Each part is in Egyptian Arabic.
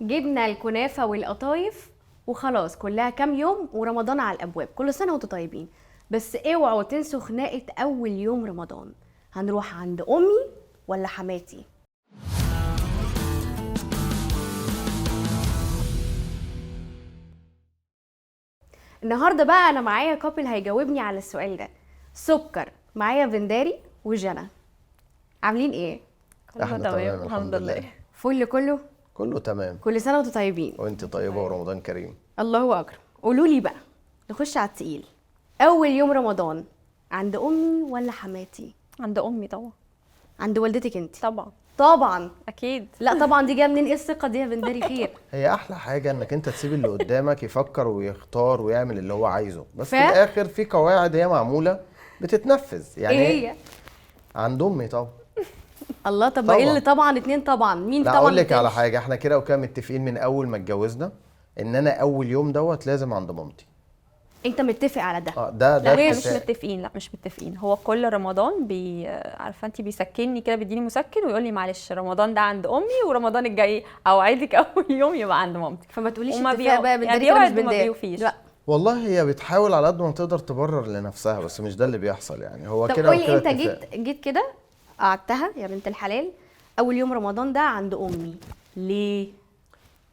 جبنا الكنافة والقطايف وخلاص، كلها كام يوم ورمضان على الأبواب. كل سنة وانتم طيبين، بس اوعوا تنسوا خناقة أول يوم رمضان. هنروح عند أمي ولا حماتي؟ النهارده بقى أنا معايا couple هيجاوبني على السؤال ده. سكر معايا بنداري وجنى. عاملين ايه؟ كله احنا تمام الحمد لله. فل كله؟ كله تمام. كل سنة وانتم طيبين. وانت طيبة ورمضان كريم. الله أكبر. قولوا لي بقى، نخش على التقيل. أول يوم رمضان عند أمي ولا حماتي؟ عند امي طبعا. عند والدتك انت؟ طبعا طبعا اكيد. لا طبعا، دي جاية منين؟ ايه الثقة دي يا بنداري؟ خير. هي احلى حاجة انك انت تسيب اللي قدامك يفكر ويختار ويعمل اللي هو عايزه، بس في الاخر في قواعد هي معمولة بتتنفذ. يعني ايه هي؟ عند امي طبعا. الله، طب ما ايه اللي طبعا اتنين طبعا؟ مين لا طبعا؟ اقول لك على حاجة، احنا كده وكده متفقين من اول ما اتجوزنا ان انا اول يوم دوت لازم عند مامتي. انت متفق على ده؟ ده لا مش متفقين. لا مش متفقين. هو كل رمضان عارفه انت بيسكنني كده، بيديني مسكن ويقول لي معلش رمضان ده عند امي ورمضان الجاي اوعدك اول يوم يبقى عند مامتي. فما تقوليش اتفاق بقى يعني بنداري كده، مش مش بيوفيش. لا والله هي بتحاول على قد ما تقدر تبرر لنفسها، بس مش ده اللي بيحصل. يعني هو كده وكده. طب قولي انت جيت كده قعدتها يا بنت الحلال اول يوم رمضان ده عند امي ليه؟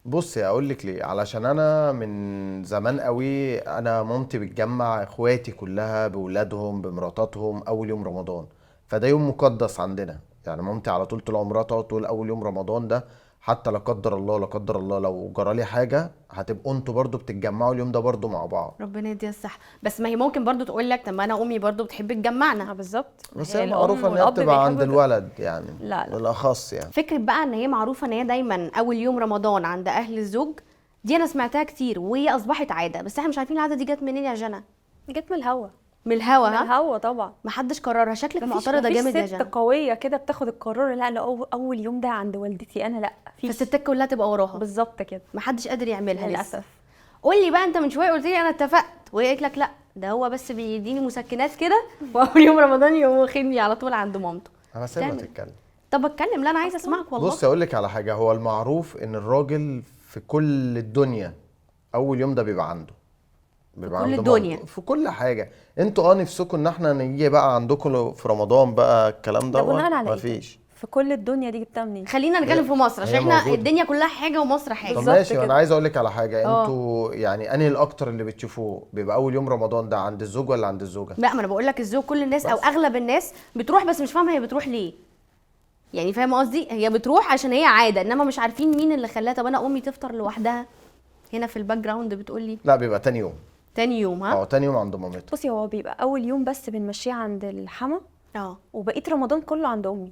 بصي اقول لك ليه. علشان انا من زمان قوي انا مامتي بتجمع اخواتي كلها باولادهم بمراتاتهم اول يوم رمضان، فده يوم مقدس عندنا. يعني مامتي على طول طول عمرها تقعد تقول اول يوم رمضان ده حتى لا قدر الله لا قدر الله لو جرالي حاجة هتبقوا انتوا برضو بتتجمعوا اليوم ده برضو مع بعض. ربنا يديها الصحة. بس ما هي ممكن برضو تقول لك طب ما انا امي برضو بتحب تجمعنا. بالظبط. بس هي معروفة ان هي بتبقى عند الولد يعني. لا لا بالاخص يعني. فكرة بقى ان هي معروفة ان هي دايما اول يوم رمضان عند اهل الزوج، دي انا سمعتها كتير وهي اصبحت عادة، بس احنا مش عارفين العادة دي جت منين يا جنى. جت من الهوا. من الهوا؟ من الهوا طبعا، محدش قررها. شكلك معترضة جامد يا جنى. ست قوية كده بتاخد القرار، لا لا اول يوم ده عند والدتي انا، لا فالستات كلها تبقى وراها. بالظبط كده، محدش قادر يعملها للاسف. قولي بقى، انت من شوية قلت لي انا اتفقت وهي قالت لك لا ده هو بس بيديني مسكنات كده واول يوم رمضان يقوم واخدني على طول عند مامته. انا سايبها تتكلم. طب اتكلم. لا انا عايزه اسمعك والله. بصي اقول لك على حاجة، هو المعروف ان الراجل في كل الدنيا اول يوم ده بيبقى عنده، بيبقى في كل الدنيا في كل حاجة. انتوا نفسكم ان احنا نيجي بقى عندكم في رمضان بقى الكلام ده مفيش. في كل الدنيا دي جبتها منين؟ خلينا نتكلم في مصر عشان احنا موجودة. الدنيا كلها حاجة ومصر حاجة. طب ماشي، انا عايز اقول لك على حاجة. انتوا يعني انهي الاكتر اللي بتشوفوه بيبقى اول يوم رمضان ده عند الزوج ولا عند الزوجة؟ لا ما انا بقول لك الزوج، كل الناس او اغلب الناس بتروح، بس مش فاهمه هي بتروح ليه. يعني فاهمه قصدي؟ هي بتروح عشان هي عادة، انما مش عارفين مين اللي خلاها. طب انا امي تفطر لوحدها هنا في ال background بتقول لي لا بيبقى تاني يوم. تاني يوم؟ ها تاني يوم عند مامتها. بصي هو بيبقى اول يوم بس بنمشيه عند الحما، وبقية رمضان كله عند امي.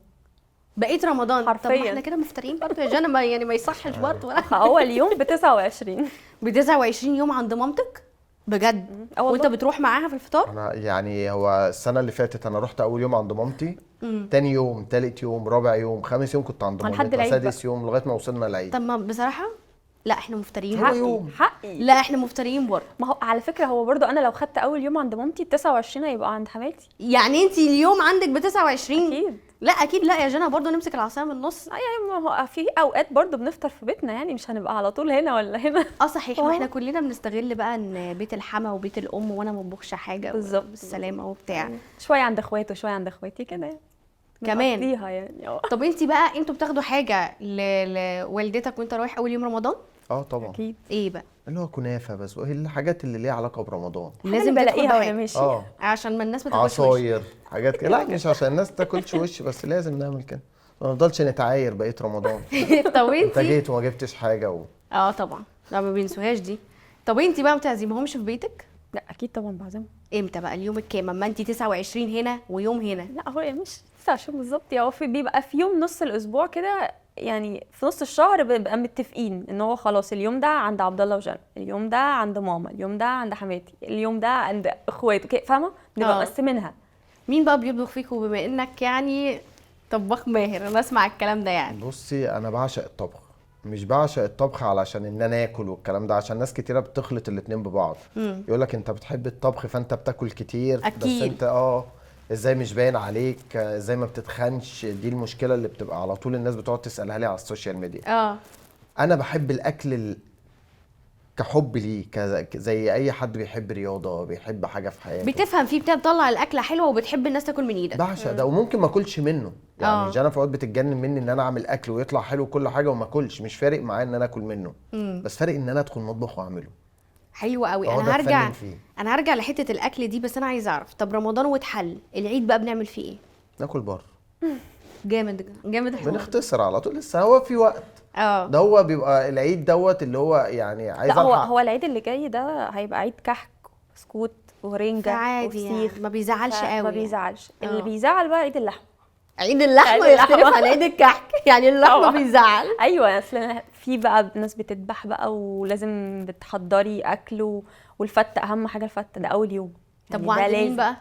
بقية رمضان حرفيا. طب ما احنا كده مفترين برضه يا جنى، ما يعني ما يصحش برضه. اول يوم ب 29. ب 29 يوم عند مامتك بجد؟ وانت بتروح معاها في الفطار؟ انا يعني هو السنة اللي فاتت انا رحت اول يوم عند مامتي، تاني يوم، تالت يوم، رابع يوم، خامس يوم كنت عند مامتي، سادس يوم لغاية ما وصلنا العيد. طب ما بصراحة لا احنا مفتريين. حقي. لا احنا مفتريين برضه. ما هو على فكرة هو برضه انا لو خدت اول يوم عند مامتي 29 هيبقى عند حماتي. يعني انت اليوم عندك ب 29؟ اكيد. لا اكيد لا يا جنى، برضه نمسك العصاية من النص. يعني ما هو في اوقات برضه بنفطر في بيتنا، يعني مش هنبقى على طول هنا ولا هنا. صحيح. ما احنا كلنا بنستغل بقى ان بيت الحما وبيت الام وانا ما اطبخش حاجة. بالظبط. بالسلامة وبتاع. شوية عند اخواته وشوية عند اخواتي كده يعني. كمان يعني. طب انت بقى انتوا بتاخدوا حاجة لوالدتك وانت رايح اول يوم رمضان؟ طبعا اكيد. ايه بقى؟ اللي هو كنافه بس، وهي الحاجات اللي ليها علاقة برمضان لازم بلاقيها وانا ماشي، عشان ما الناس ما تاكلش وش. عصاير حاجات كده. لا مش عشان الناس تاكلش وش، بس لازم نعمل كده، ما نفضلش نتعاير بقية رمضان. طب انت جيت وما جبتش حاجة طبعا لا ما بينسوهاش دي. طب انت بقى ما بتعزميهمش في بيتك؟ لا اكيد طبعا بعزمهم. امتى بقى؟ اليوم الكام؟ اما انت 29 هنا ويوم هنا. لا هو مش 29 بالظبط، يعني هو بيبقى في يوم نص الاسبوع كده، يعني في نص الشهر بنبقى متفقين ان هو خلاص اليوم ده عند عبد الله وجنى، اليوم ده عند ماما، اليوم ده عند حماتي، اليوم ده عند اخواته، فاهمه؟ بنبقى مقسمينها. مين بقى بيطبخ فيكم بما انك يعني طباخ ماهر؟ انا اسمع الكلام ده يعني. بصي انا بعشق الطبخ، مش بعشق الطبخ علشان ان انا اكل والكلام ده، عشان ناس كتيرة بتخلط الاتنين ببعض. يقول لك انت بتحب الطبخ فانت بتاكل كتير. أكيد. بس انت ازاي مش باين عليك، ازاي ما بتتخنش؟ دي المشكلة اللي بتبقى على طول الناس بتقعد تسالها لي على ال social media. انا بحب الاكل كحب ليه، زي اي حد بيحب رياضة، بيحب حاجة في حياته، بتفهم فيه، بتطلع الاكلة حلوة وبتحب الناس تاكل من ايدك. بعشق ده، وممكن ما اكلش منه يعني. جانا في اوقات بتتجنن مني ان انا اعمل اكل ويطلع حلو كل حاجة وما اكلش، مش فارق معايا ان انا اكل منه، بس فارق ان انا ادخل المطبخ واعمله. حلو قوي. انا هرجع لحته الاكل دي، بس انا عايزه اعرف، طب رمضان واتحل، العيد بقى بنعمل فيه ايه؟ ناكل بره. جامد جامد الحوار. بنختصر على طول، لسه هو في وقت. ده هو بيبقى العيد دوت اللي هو يعني عايز. لا، هو العيد اللي جاي ده هيبقى عيد كحك وبسكوت ورنجة عادي يعني، ما بيزعلش قوي. ما بيزعلش. اللي بيزعل بقى عيد اللحمة. عيد اللحمة يختلف عن عيد الكحك يعني، اللحمة بيزعل. ايوه، اصل في بقى ناس بتذبح بقى ولازم بتحضري اكل، والفته اهم حاجة، الفته ده اول يوم. طب وعند مين بقى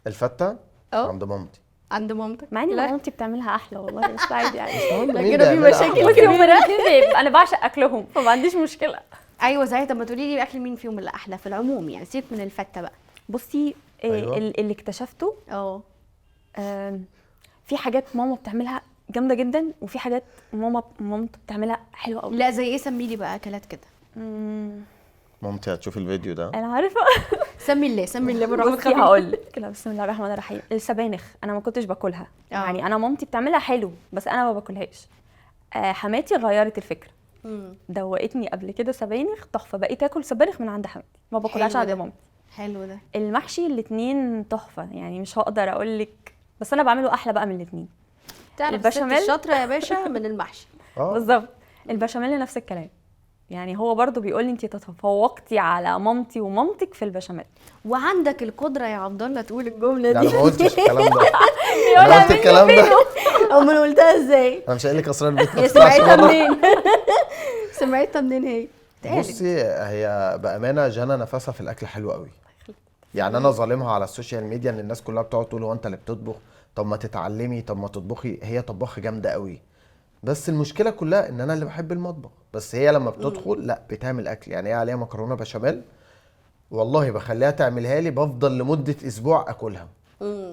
الفته؟ عند مامتي. عند مامتك؟ مع ان مامتي بتعملها احلى والله، بس عادي يعني. كده في مشاكل كبيرة. انا بعشق اكلهم فما عنديش مشكلة. ايوه زي، طب ما تقولي لي اكل مين فيهم اللي احلى في العموم يعني، سيبك من الفته بقى. بصي، أيوة. اللي اكتشفته في حاجات ماما بتعملها جامدة جدا، وفي حاجات مامته بتعملها حلوة قوي. لا زي ايه؟ سمي لي بقى اكلات كده. مامتي هتشوف الفيديو ده انا عارفه. سمي الله، سمي الله بالرحمن الرحيم. هقول لك. لا، بسم الله الرحمن الرحيم. السبانخ انا ما كنتش باكلها. يعني انا مامتي بتعملها حلو بس انا ما باكلهاش. حماتي غيرت الفكرة، دوقتني قبل كده سبانخ تحفة، بقيت اكل سبانخ من عند حماتي، ما باكلهاش عند مامتي. حلو ده. المحشي الاثنين تحفة يعني، مش هقدر اقول لك، بس انا بعمله احلى بقى من الاثنين. البشاميل الشاطره يا باشا من المحشي. بالظبط. البشاميل نفس الكلام يعني، هو برضو بيقول لي انت تتفوقتي على مامتي ومامتك في البشاميل، وعندك القدرة يا عبد الله تقول الجملة دي. لا انا ما قلتش الكلام ده. انا قلت الكلام ده امال قلتها ازاي؟ انا مش قايل لك اسرار البيت. سمعتها منين؟ سمعتها منين هي؟ بصي، هي بامانه جانا نفسها في الاكل حلو قوي يعني. انا ظالمها على ال social media ان الناس كلها بتقعد تقول هو انت اللي بتطبخ، طب ما تتعلمي، طب ما تطبخي. هي طباخه جامدة قوي، بس المشكلة كلها ان انا اللي بحب المطبخ، بس هي لما بتدخل لا بتعمل اكل يعني. هي عليها مكرونه بشاميل والله بخليها تعملها لي، بفضل لمدة اسبوع اكلها.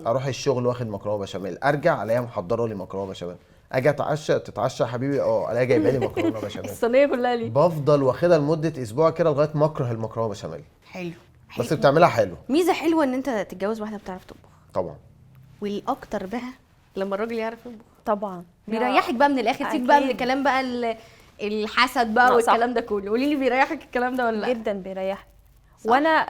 اروح الشغل واخد مكرونه بشاميل، ارجع الاقيها محضرة لي مكرونه بشاميل، اجي اتعشى، تتعشى يا حبيبي، الاقيها جايبه لي مكرونه بشاميل. الصينية كلها لي. بفضل واخدها لمدة اسبوع كده لغاية ما اكره المكرونه بشاميل. حلو، بس بتعملها حلو. ميزة حلوة ان انت تتجوز واحدة بتعرف تطبخ. طبعا. والاكتر بقى لما الراجل يعرف يطبخ. طبعا بيريحك بقى من الاخر. سيب بقى من الكلام بقى الحسد بقى والكلام ده كله. قولي لي بيريحك الكلام ده ولا لا؟ جدا بيريحني. وانا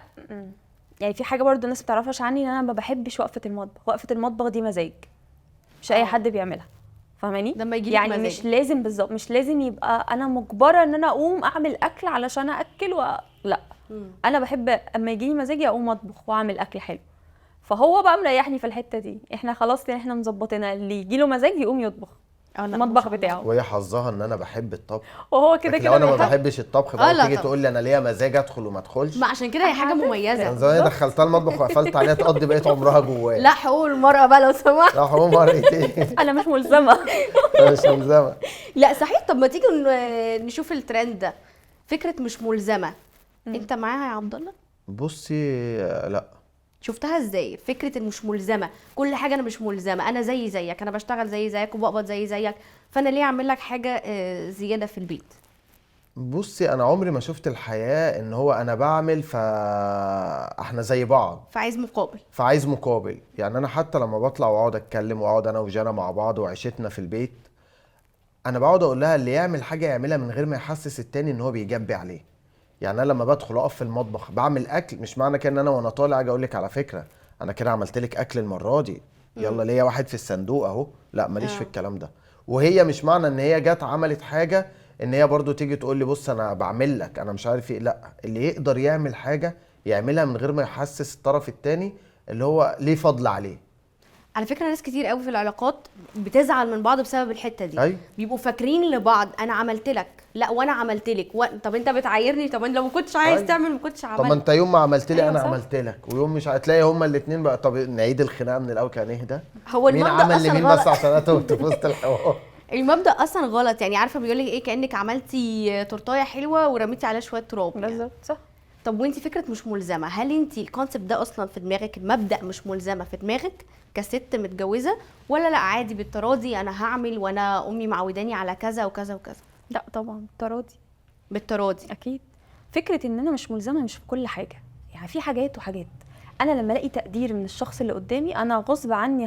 يعني في حاجة برضو الناس ما بتعرفهاش عني، ان انا ما بحبش وقفه المطبخ. وقفه المطبخ دي مزاج، مش اي حد بيعملها، فاهماني؟ لما يجي يعني مزاج. مش لازم بالظبط، مش لازم يبقى انا مجبرة ان انا اقوم اعمل اكل علشان اكل لا. انا بحب اما يجيلي مزاجي اقوم اطبخ واعمل اكل حلو، فهو بقى مريحني في الحتة دي. احنا خلاص احنا مظبطينها، اللي يجي له مزاج يقوم يطبخ المطبخ بتاعه. وهي حظها ان انا بحب الطبخ، وهو كده كده. لو انا ما بحبش الطبخ بقى تيجي تقول لي انا ليا مزاج ادخل وما ادخلش، ما عشان كده هي حاجة مميزة. يعني زمان دخلتها المطبخ وقفلت عليها تقضي بقيت عمرها جواه. لا حقوق المراة بقى لو سمحت. لا حقوق المراة ايه؟ انا مش ملزمة. مش ملزمة. لا صحيح. طب ما تيجي نشوف الترند ده، فكرة مش ملزمة. انت معاها يا عبد الله؟ بصي لا. شفتها ازاي فكرة المش ملزمة؟ كل حاجة انا مش ملزمة، انا زي زيك، انا بشتغل زي زيك وبقبض زي زيك، فانا ليه اعمل لك حاجة زيادة في البيت؟ بصي انا عمري ما شفت الحياة ان هو انا بعمل فاحنا زي بعض فعايز مقابل، فعايز مقابل. يعني انا حتى لما بطلع واقعد اتكلم واقعد انا وجانا مع بعض وعيشتنا في البيت، انا بقعد اقول لها اللي يعمل حاجة يعملها من غير ما يحسس التاني ان هو بيجبي عليه. يعني انا لما بدخل اقف في المطبخ بعمل اكل، مش معنى كده ان انا وانا طالع اجي اقول لك على فكرة انا كده عملت لك اكل المرة دي، يلا ليا واحد في الصندوق اهو، لا ماليش في الكلام ده. وهي مش معنى ان هي جت عملت حاجة ان هي برضو تيجي تقول لي بص انا بعمل لك انا مش عارف ايه، لا، اللي يقدر يعمل حاجة يعملها من غير ما يحسس الطرف الثاني اللي هو ليه فضل عليه. على فكرة ناس كتير قوي في العلاقات بتزعل من بعض بسبب الحتة دي. أيوه. بيبقوا فاكرين لبعض انا عملت لك، لا وانا عملت لك طب انت بتعايرني، طب انت لو ما كنتش عايز أيوه. تعمل ما كنتش عملت. طب ما انت يوم ما عملت لي أيوه انا صح. عملت لك، ويوم مش هتلاقي هما الاثنين بقى. طب نعيد الخناقة من الاول، كان اهدى، هو مين المبدا عمل اصلا لمين غلط بس عشان انا تهت في وسط الحوار. المبدا اصلا غلط. يعني عارفه بيقول لك ايه، كانك عملتي تورتايه حلوة ورميتي عليها شوية تراب. بالظبط صح. طب وانت فكرة مش ملزمة، هل انت ال concept ده اصلا في دماغك، المبدا مش ملزمة في دماغك كست متجوزة، ولا لا عادي بالتراضي انا هعمل وانا امي معوداني على كذا وكذا وكذا؟ لا طبعا تراضي. بالتراضي اكيد. فكرة ان انا مش ملزمة مش في كل حاجة، يعني في حاجات وحاجات. انا لما الاقي تقدير من الشخص اللي قدامي انا غصب عني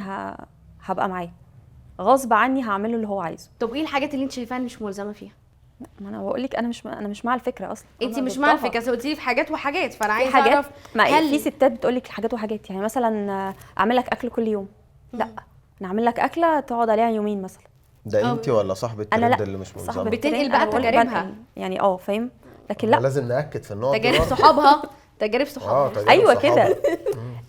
هبقى معاه، غصب عني هعمله اللي هو عايزه. طب ايه الحاجات اللي انت شايفاها مش ملزمة فيها؟ ما انا بقول لك انا مش مع الفكرة اصلا. انت مش مع الفكرة، بس قلتي لي في حاجات وحاجات، فانا عايزه اعرف. ما هل في ستات بتقول لك حاجات وحاجات، يعني مثلا اعمل لك اكل كل يوم، لا انا اعمل لك اكله تقعد عليها يومين مثلا. ده انت ولا صاحبه الترند اللي مش ملزمة؟ بتنقل بقى تجاربها يعني، فاهم. لكن لا لازم ناكد في النقطة، تجارب صحابها، تجارب صحابها. ايوه كده،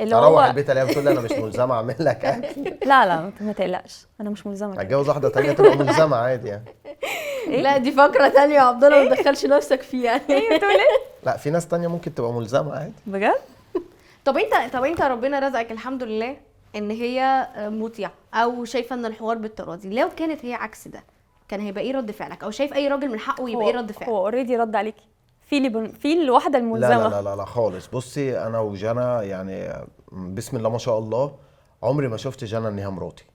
اللي هو اروح البيت الاقيها بتقول لي انا مش ملزمة اعمل لك اكل. لا لا ما تقلقش انا مش ملزمة. هتجوز واحدة ثانية تبقى ملزمة عادي يعني. إيه؟ لا دي فقره ثانية يا عبد الله، ما تدخلش نفسك فيها. ايه بتقول ايه؟ لا في ناس ثانية ممكن تبقى ملزمة عادي. بجد؟ طب انت ربنا رزقك الحمد لله ان هي مطيعة او شايفه ان الحوار بالتراضي، لو كانت هي عكس ده كان هيبقى ايه رد فعلك؟ او شايف اي راجل من حقه يبقى ايه رد فعله؟ هو already رد عليكي في الواحدة الملزمه. لا لا لا لا خالص. بصي انا وجانا يعني بسم الله ما شاء الله عمري ما شفت جانا ان هي مراتي.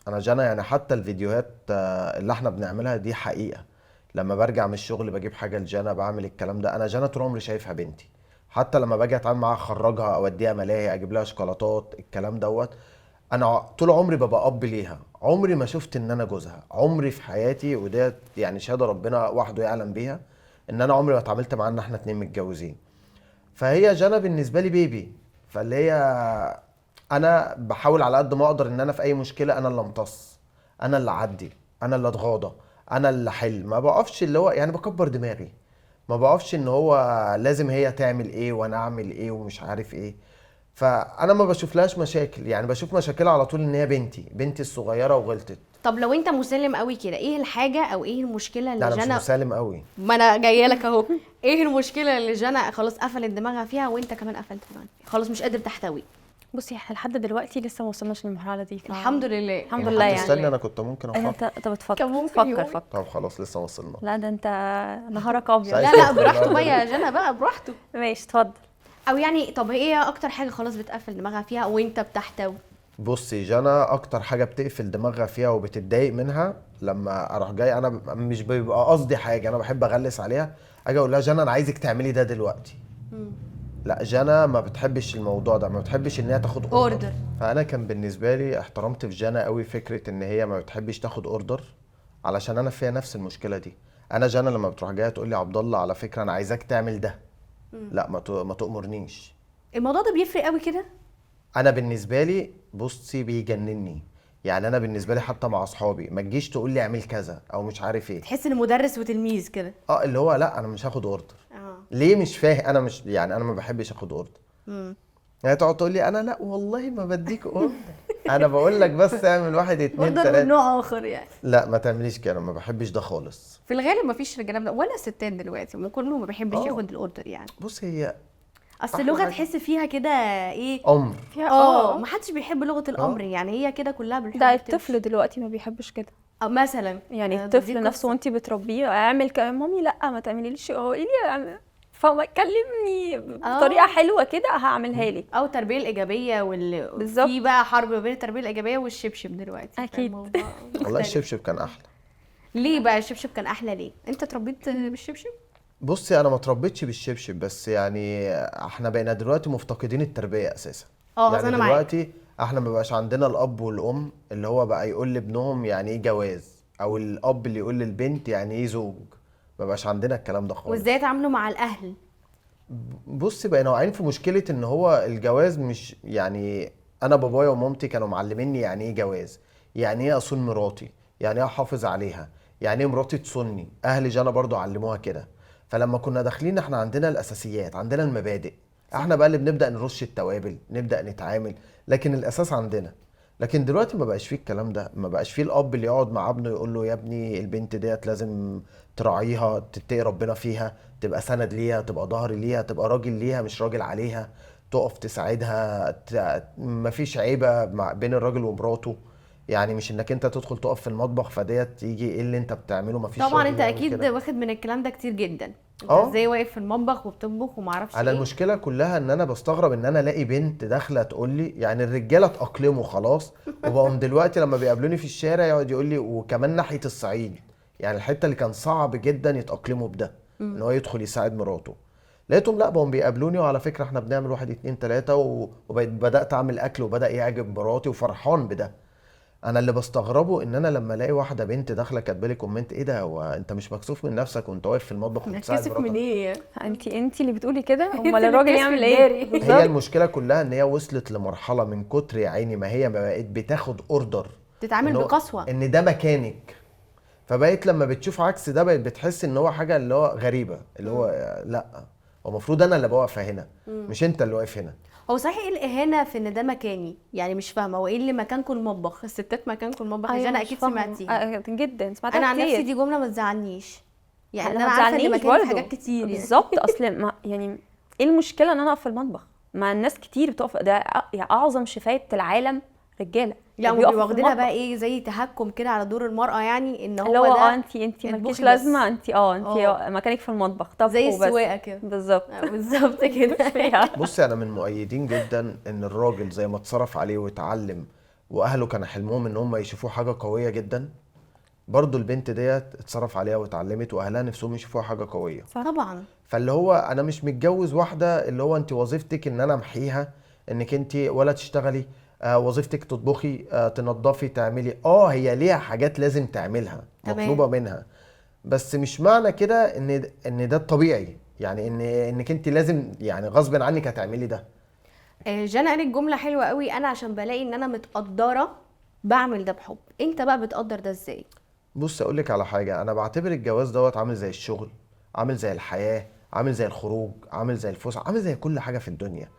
انا جانا يعني حتى الفيديوهات اللي احنا بنعملها دي حقيقة، لما برجع من الشغل بجيب حاجة لجانا، بعمل الكلام ده، انا جانا طول عمري شايفها بنتي. حتى لما باجي اتعامل معاها اخرجها، اوديها ملاهي، اجيب لها شوكولاتات، الكلام دوت، انا طول عمري ببقى اب ليها، عمري ما شفت ان انا جوزها، عمري في حياتي، وده يعني شهادة ربنا وحده يعلم بيها، ان انا عمري ما اتعاملت معاها ان احنا اتنين متجوزين. فهي جانا بالنسبة لي بيبي، فاللي هي انا بحاول على قد ما اقدر ان انا في اي مشكلة انا اللي امتص، انا اللي اعدي، انا اللي اتغاضى، انا اللي احل، ما بقفش اللي هو يعني بكبر دماغي، ما بقفش ان هو لازم هي تعمل ايه وانا اعمل ايه ومش عارف ايه. فانا ما بشوفلهاش مشاكل، يعني بشوف مشاكلها على طول ان هي بنتي الصغيرة وغلطت. طب لو انت مسالم قوي كده، ايه الحاجة او ايه المشكلة اللي لا جنى؟ انا مش مسالم قوي. ما انا جاية لك اهو. ايه المشكلة اللي جنى خلاص قفلت دماغها فيها وانت كمان قفلت دماغك فيها، خلاص مش قادر تحتوي؟ بصي احنا لحد دلوقتي لسه ما وصلناش للمرحلة دي. الحمد لله الحمد لله. يعني استني انا كنت ممكن افكر. طب اتفضل، فكر. طب خلاص لسه ما وصلنا. لا ده انت نهارك ابيض. لا لا براحته بقى يا جنى، بقى براحته. ماشي اتفضل. او يعني طب ايه اكتر حاجة خلاص بتقفل دماغها فيها وانت بتحتوي؟ بصي جنى اكتر حاجة بتقفل دماغها فيها وبتتضايق منها لما اروح جاي، انا مش بيبقى قصدي حاجة، انا بحب اغلس عليها، اجي اقول لها جنى انا عايزك تعملي ده دلوقتي. لا جنى ما بتحبش الموضوع ده، ما بتحبش ان هي تاخد order. فانا كان بالنسبة لي احترمت في جنى قوي فكرة ان هي ما بتحبش تاخد order، علشان انا فيها نفس المشكلة دي. انا جنى لما بتروح جاية تقول لي عبد الله على فكرة انا عايزاك تعمل ده، لا ما تأمرنيش. الموضوع ده بيفرق قوي كده. انا بالنسبة لي بصي بيجنني، يعني انا بالنسبة لي حتى مع اصحابي ما تجيش تقول لي اعمل كذا او مش عارف ايه، تحس ان مدرس وتلميذ كده. اللي هو لا انا مش هاخد order. ليه مش فاهم؟ انا مش يعني انا ما بحبش اخد order. يعني تقعد تقول لي انا لا والله ما بديك order، انا بقول لك بس اعمل 1 2 3 order من نوع اخر يعني. لا ما تعمليش كده، ما بحبش ده خالص. في الغالب ما فيش رجاله ولا ستات دلوقتي كله ما بيحبش ياخد ال order يعني. بص هي اصل اللغة تحس فيها كده ايه، امر فيها. ما حدش بيحب لغة الامر يعني، هي كده كلها بالحب. ده الطفل دلوقتي ما بيحبش كده مثلا يعني الطفل نفسه وانت بتربيه اعمل كده، مامي لا ما تعمليليش، قولي لي فما كلمني بطريقة حلوة كده هعملها لك. او التربية الايجابية بالظبط. في بقى حرب ما بين التربية الايجابية والشبشب دلوقتي. اكيد والله الشبشب كان احلى. ليه بقى الشبشب كان احلى؟ ليه انت اتربيت بالشبشب؟ بصي انا ما اتربيتش بالشبشب، بس يعني احنا بقينا دلوقتي مفتقدين التربية اساسا. يعني انا دلوقتي احنا ما بقاش عندنا الاب والام اللي هو بقى يقول لابنهم يعني ايه جواز، او الاب اللي يقول للبنت يعني ايه زوج. ما بقاش عندنا الكلام ده خالص. وازاي يتعاملوا مع الاهل؟ بصي بقينا واقعين في مشكلة ان هو الجواز مش يعني، انا بابايا ومامتي كانوا معلميني يعني ايه جواز، يعني ايه اصون مراتي، يعني ايه احافظ عليها، يعني ايه مراتي تصوني. اهل جانا برضو علموها كده. فلما كنا داخلين احنا عندنا الاساسيات، عندنا المبادئ، احنا بقى اللي بنبدا نرش التوابل، نبدا نتعامل، لكن الاساس عندنا. لكن دلوقتي ما بقاش فيه الكلام ده، ما بقاش فيه الاب اللي يقعد مع ابنه يقول له يا ابني البنت ديت لازم تراعيها، تتقي ربنا فيها، تبقى سند ليها، تبقى ظهر ليها، تبقى راجل ليها مش راجل عليها، تقف تساعدها، مفيش عيبه بين الراجل ومراته. يعني مش انك انت تدخل تقف في المطبخ فديت تيجي ايه اللي انت بتعمله، مفيش. طبعا انت اكيد واخد من الكلام ده كتير جدا. انت ازاي واقف في المطبخ وبتطبخ وما اعرفش ايه. انا المشكلة كلها ان انا بستغرب ان انا الاقي بنت داخله تقول لي، يعني الرجالة اتاقلموا خلاص وبقوم دلوقتي لما بيقابلوني في الشارع يقعد يقول لي، وكمان ناحية الصعيد، يعني الحتة اللي كان صعب جدا يتاقلموا بده، ان هو يدخل يساعد مراته. لقيتهم لا، بقوا بيقابلوني، وعلى فكرة احنا بنعمل 1 2 3، وبقيت بدات اعمل اكل وبدا يعجب مراتي وفرحان بده. انا اللي بستغربه ان انا لما الاقي واحدة بنت داخله كاتبه لي comment، ايه ده، هو انت مش مكسوف من نفسك وانت واقف في المطبخ وبتساعد نتكسف مراتك؟ من ايه؟ انت اللي بتقولي كده، امال اللي الراجل بتكسفي يعمل ايه؟ الداري. هي المشكلة كلها ان هي وصلت لمرحلة من كتر يا عيني ما هي ما بقت بتاخد order، تتعامل بقسوه، ان ده مكانك. فبقيت لما بتشوف عكس ده بقت بتحس ان هو حاجة اللي هو غريبة، اللي هو لا، هو المفروض انا اللي بوقف هنا، مش انت اللي واقف هنا. هو صحيح ايه الاهانة في ان ده مكاني؟ يعني مش فاهمه هو ايه اللي مكانكم المطبخ؟ الستات مكانكم المطبخ. أيوة، انا مش اكيد فاهمة. سمعتيها. جدا سمعتها انا عن كتير. نفسي دي جملة ما تزعلنيش، يعني أنا انا ما عارفه ان تزعلنيش مكاني في برضه. حاجات كتير يعني. بالظبط. اصل ما يعني ايه المشكلة ان انا اقف في المطبخ؟ ما الناس كتير بتقف، ده اعظم شيفات العالم رجاله. لا، بيقفوا في واخدينها بقى المطبخ. ايه زي تهكم كده على دور المرأة، يعني ان اللي هو هو ده انت مالكيش اطبخي لازمه، بس. انت انت مكانك في المطبخ، طبخ زي وبس. السواقة كده. بالظبط. بالظبط كده. بصي، انا من مؤيدين جدا ان الراجل زي ما اتصرف عليه واتعلم واهله كان حلمهم ان هم يشوفوه حاجة قوية جدا، برضو البنت ديت اتصرف عليها واتعلمت واهلها نفسهم يشوفوها حاجة قوية. صح. طبعا. فاللي هو انا مش متجوز واحدة اللي هو انت وظيفتك ان انا امحيها، انك انت ولا تشتغلي، وظيفتك تطبخي، تنظفي، تعملي. هي ليها حاجات لازم تعملها، تمام. مطلوبه منها، بس مش معنى كده ان ده الطبيعي، يعني انك انت لازم، يعني غصب عنك هتعملي ده. جانا قالت جملة حلوة قوي، انا عشان بلاقي ان انا متقدره بعمل ده بحب. انت بقى بتقدر ده ازاي؟ بص اقول لك على حاجة، انا بعتبر الجواز دوت عامل زي الشغل، عامل زي الحياة، عامل زي الخروج، عامل زي الفسحة، عامل زي كل حاجة في الدنيا.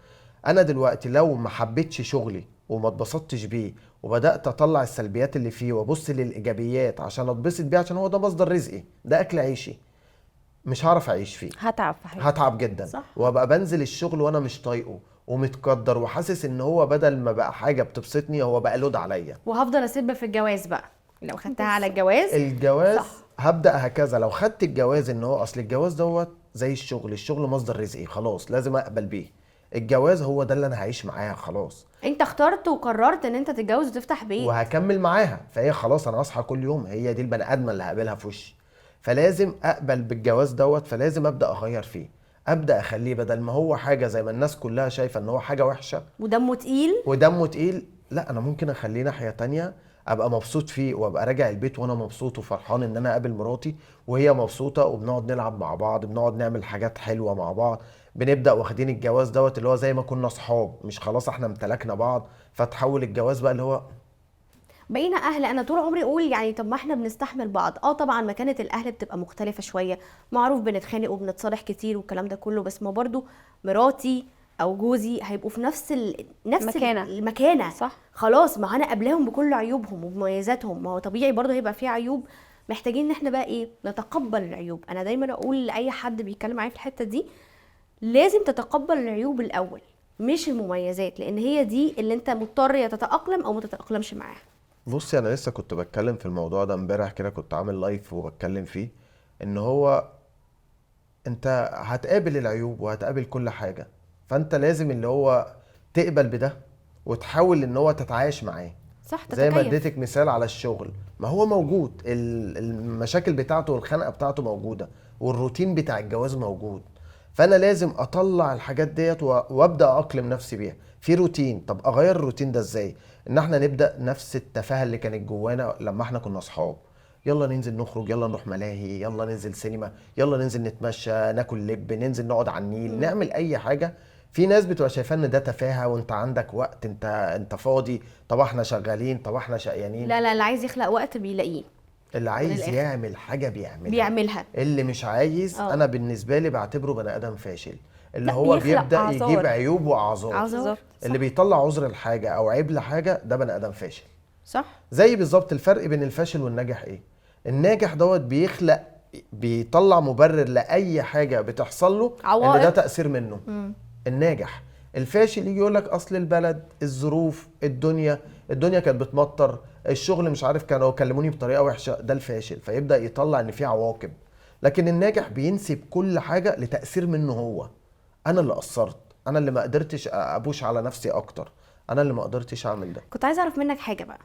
انا دلوقتي لو ما حبيتش شغلي وما اتبسطتش بيه وبدات اطلع السلبيات اللي فيه وابص للايجابيات عشان اتبسط بيه، عشان هو ده مصدر رزقي، ده اكل عيشي، مش هعرف اعيش فيه، هتعب في حياتي، هتعب جدا. صح. وابقى بنزل الشغل وانا مش طايقة ومتقدر وحاسس ان هو بدل ما بقى حاجة بتبسطني هو بقى لود عليا. وهفضل اسب في الجواز بقى لو خدتها على الجواز. الجواز صح. هبدا هكذا. لو خدت الجواز ان هو اصل الجواز دوت زي الشغل، الشغل مصدر رزقي، خلاص لازم اقبل بيه. الجواز هو ده اللي انا هعيش معاها، خلاص انت اخترت وقررت ان انت تتجوز وتفتح بيت وهكمل معاها، فهي خلاص انا هصحى كل يوم هي دي البني ادمه اللي هقابلها في وشي، فلازم اقبل بالجواز دوت. فلازم ابدا اغير فيه، ابدا اخليه بدل ما هو حاجة زي ما الناس كلها شايفه ان هو حاجة وحشة ودمه تقيل ودمه تقيل، لا انا ممكن اخليه ناحية تانية، ابقى مبسوط فيه وابقى راجع البيت وانا مبسوط وفرحان ان انا اقابل مراتي وهي مبسوطة، وبنقعد نلعب مع بعض، بنقعد نعمل حاجات حلوة مع بعض، بنبدا واخدين الجواز دوت اللي هو زي ما كنا اصحاب، مش خلاص احنا امتلكنا بعض فتحول الجواز بقى اللي هو بقينا اهل. انا طول عمري اقول يعني طب ما احنا بنستحمل بعض، طبعا مكانة الاهل بتبقى مختلفة شوية، معروف بنتخانق وبنتصالح كتير والكلام ده كله، بس ما برضو مراتي او جوزي هيبقوا في نفس نفس مكانة. المكانة. صح. خلاص، ما انا قابلاهم بكل عيوبهم ومميزاتهم، ما هو طبيعي برضو هيبقى فيه عيوب، محتاجين ان احنا بقى ايه نتقبل العيوب. انا دايما اقول لاي حد بيتكلم معايا في الحتة دي لازم تتقبل العيوب الاول مش المميزات، لان هي دي اللي انت مضطر يا تتأقلم او ما تتأقلمش معاها. بصي انا لسه كنت بتكلم في الموضوع ده امبارح كده، كنت عامل live وبتكلم فيه ان هو انت هتقابل العيوب وهتقابل كل حاجة، فانت لازم اللي هو تقبل بده وتحاول ان هو تتعايش معاه. صح، زي ما تتكيف. اديتك مثال على الشغل، ما هو موجود، المشاكل بتاعته والخنقه بتاعته موجودة والروتين بتاع الجواز موجود، فانا لازم اطلع الحاجات ديت وابدا اقلم نفسي بيها في روتين. طب اغير الروتين ده ازاي؟ ان احنا نبدا نفس التفاهة اللي كانت جوانا لما احنا كنا اصحاب، يلا ننزل نخرج، يلا نروح ملاهي، يلا ننزل سينما، يلا ننزل نتمشى، ناكل لب، ننزل نقعد على النيل، نعمل اي حاجة. في ناس بتبقى شايفه ان ده تفاهه وانت عندك وقت، انت فاضي، طب احنا شغالين، طب احنا شقيانين. لا لا، اللي عايز يخلق وقت بيلاقيه، اللي عايز الآخر. يعمل حاجة بيعملها، بيعملها. اللي مش عايز انا بالنسبة لي بعتبره بني ادم فاشل، اللي لا، هو بيخلق بيبدا أعذار. يجيب عيوب واعذار. أعذار. بالظبط. اللي بيطلع عذر لحاجة او عيب لحاجة ده بني ادم فاشل. صح. زي بالظبط الفرق بين الفاشل والناجح ايه؟ الناجح دوت بيخلق، بيطلع مبرر لاي حاجة بتحصل له ان ده عوائق. تاثير منه. الناجح. الفاشل يجي يقول لك اصل البلد، الظروف، الدنيا، الدنيا كانت بتمطر، الشغل مش عارف كانوا كلموني بطريقة وحشة، ده الفاشل، فيبدا يطلع ان في عواقب. لكن الناجح بينسب كل حاجة لتاثير منه هو، انا اللي قصرت، انا اللي ما قدرتش ابوش على نفسي اكتر، انا اللي ما قدرتش اعمل ده. كنت عايزه اعرف منك حاجة بقى.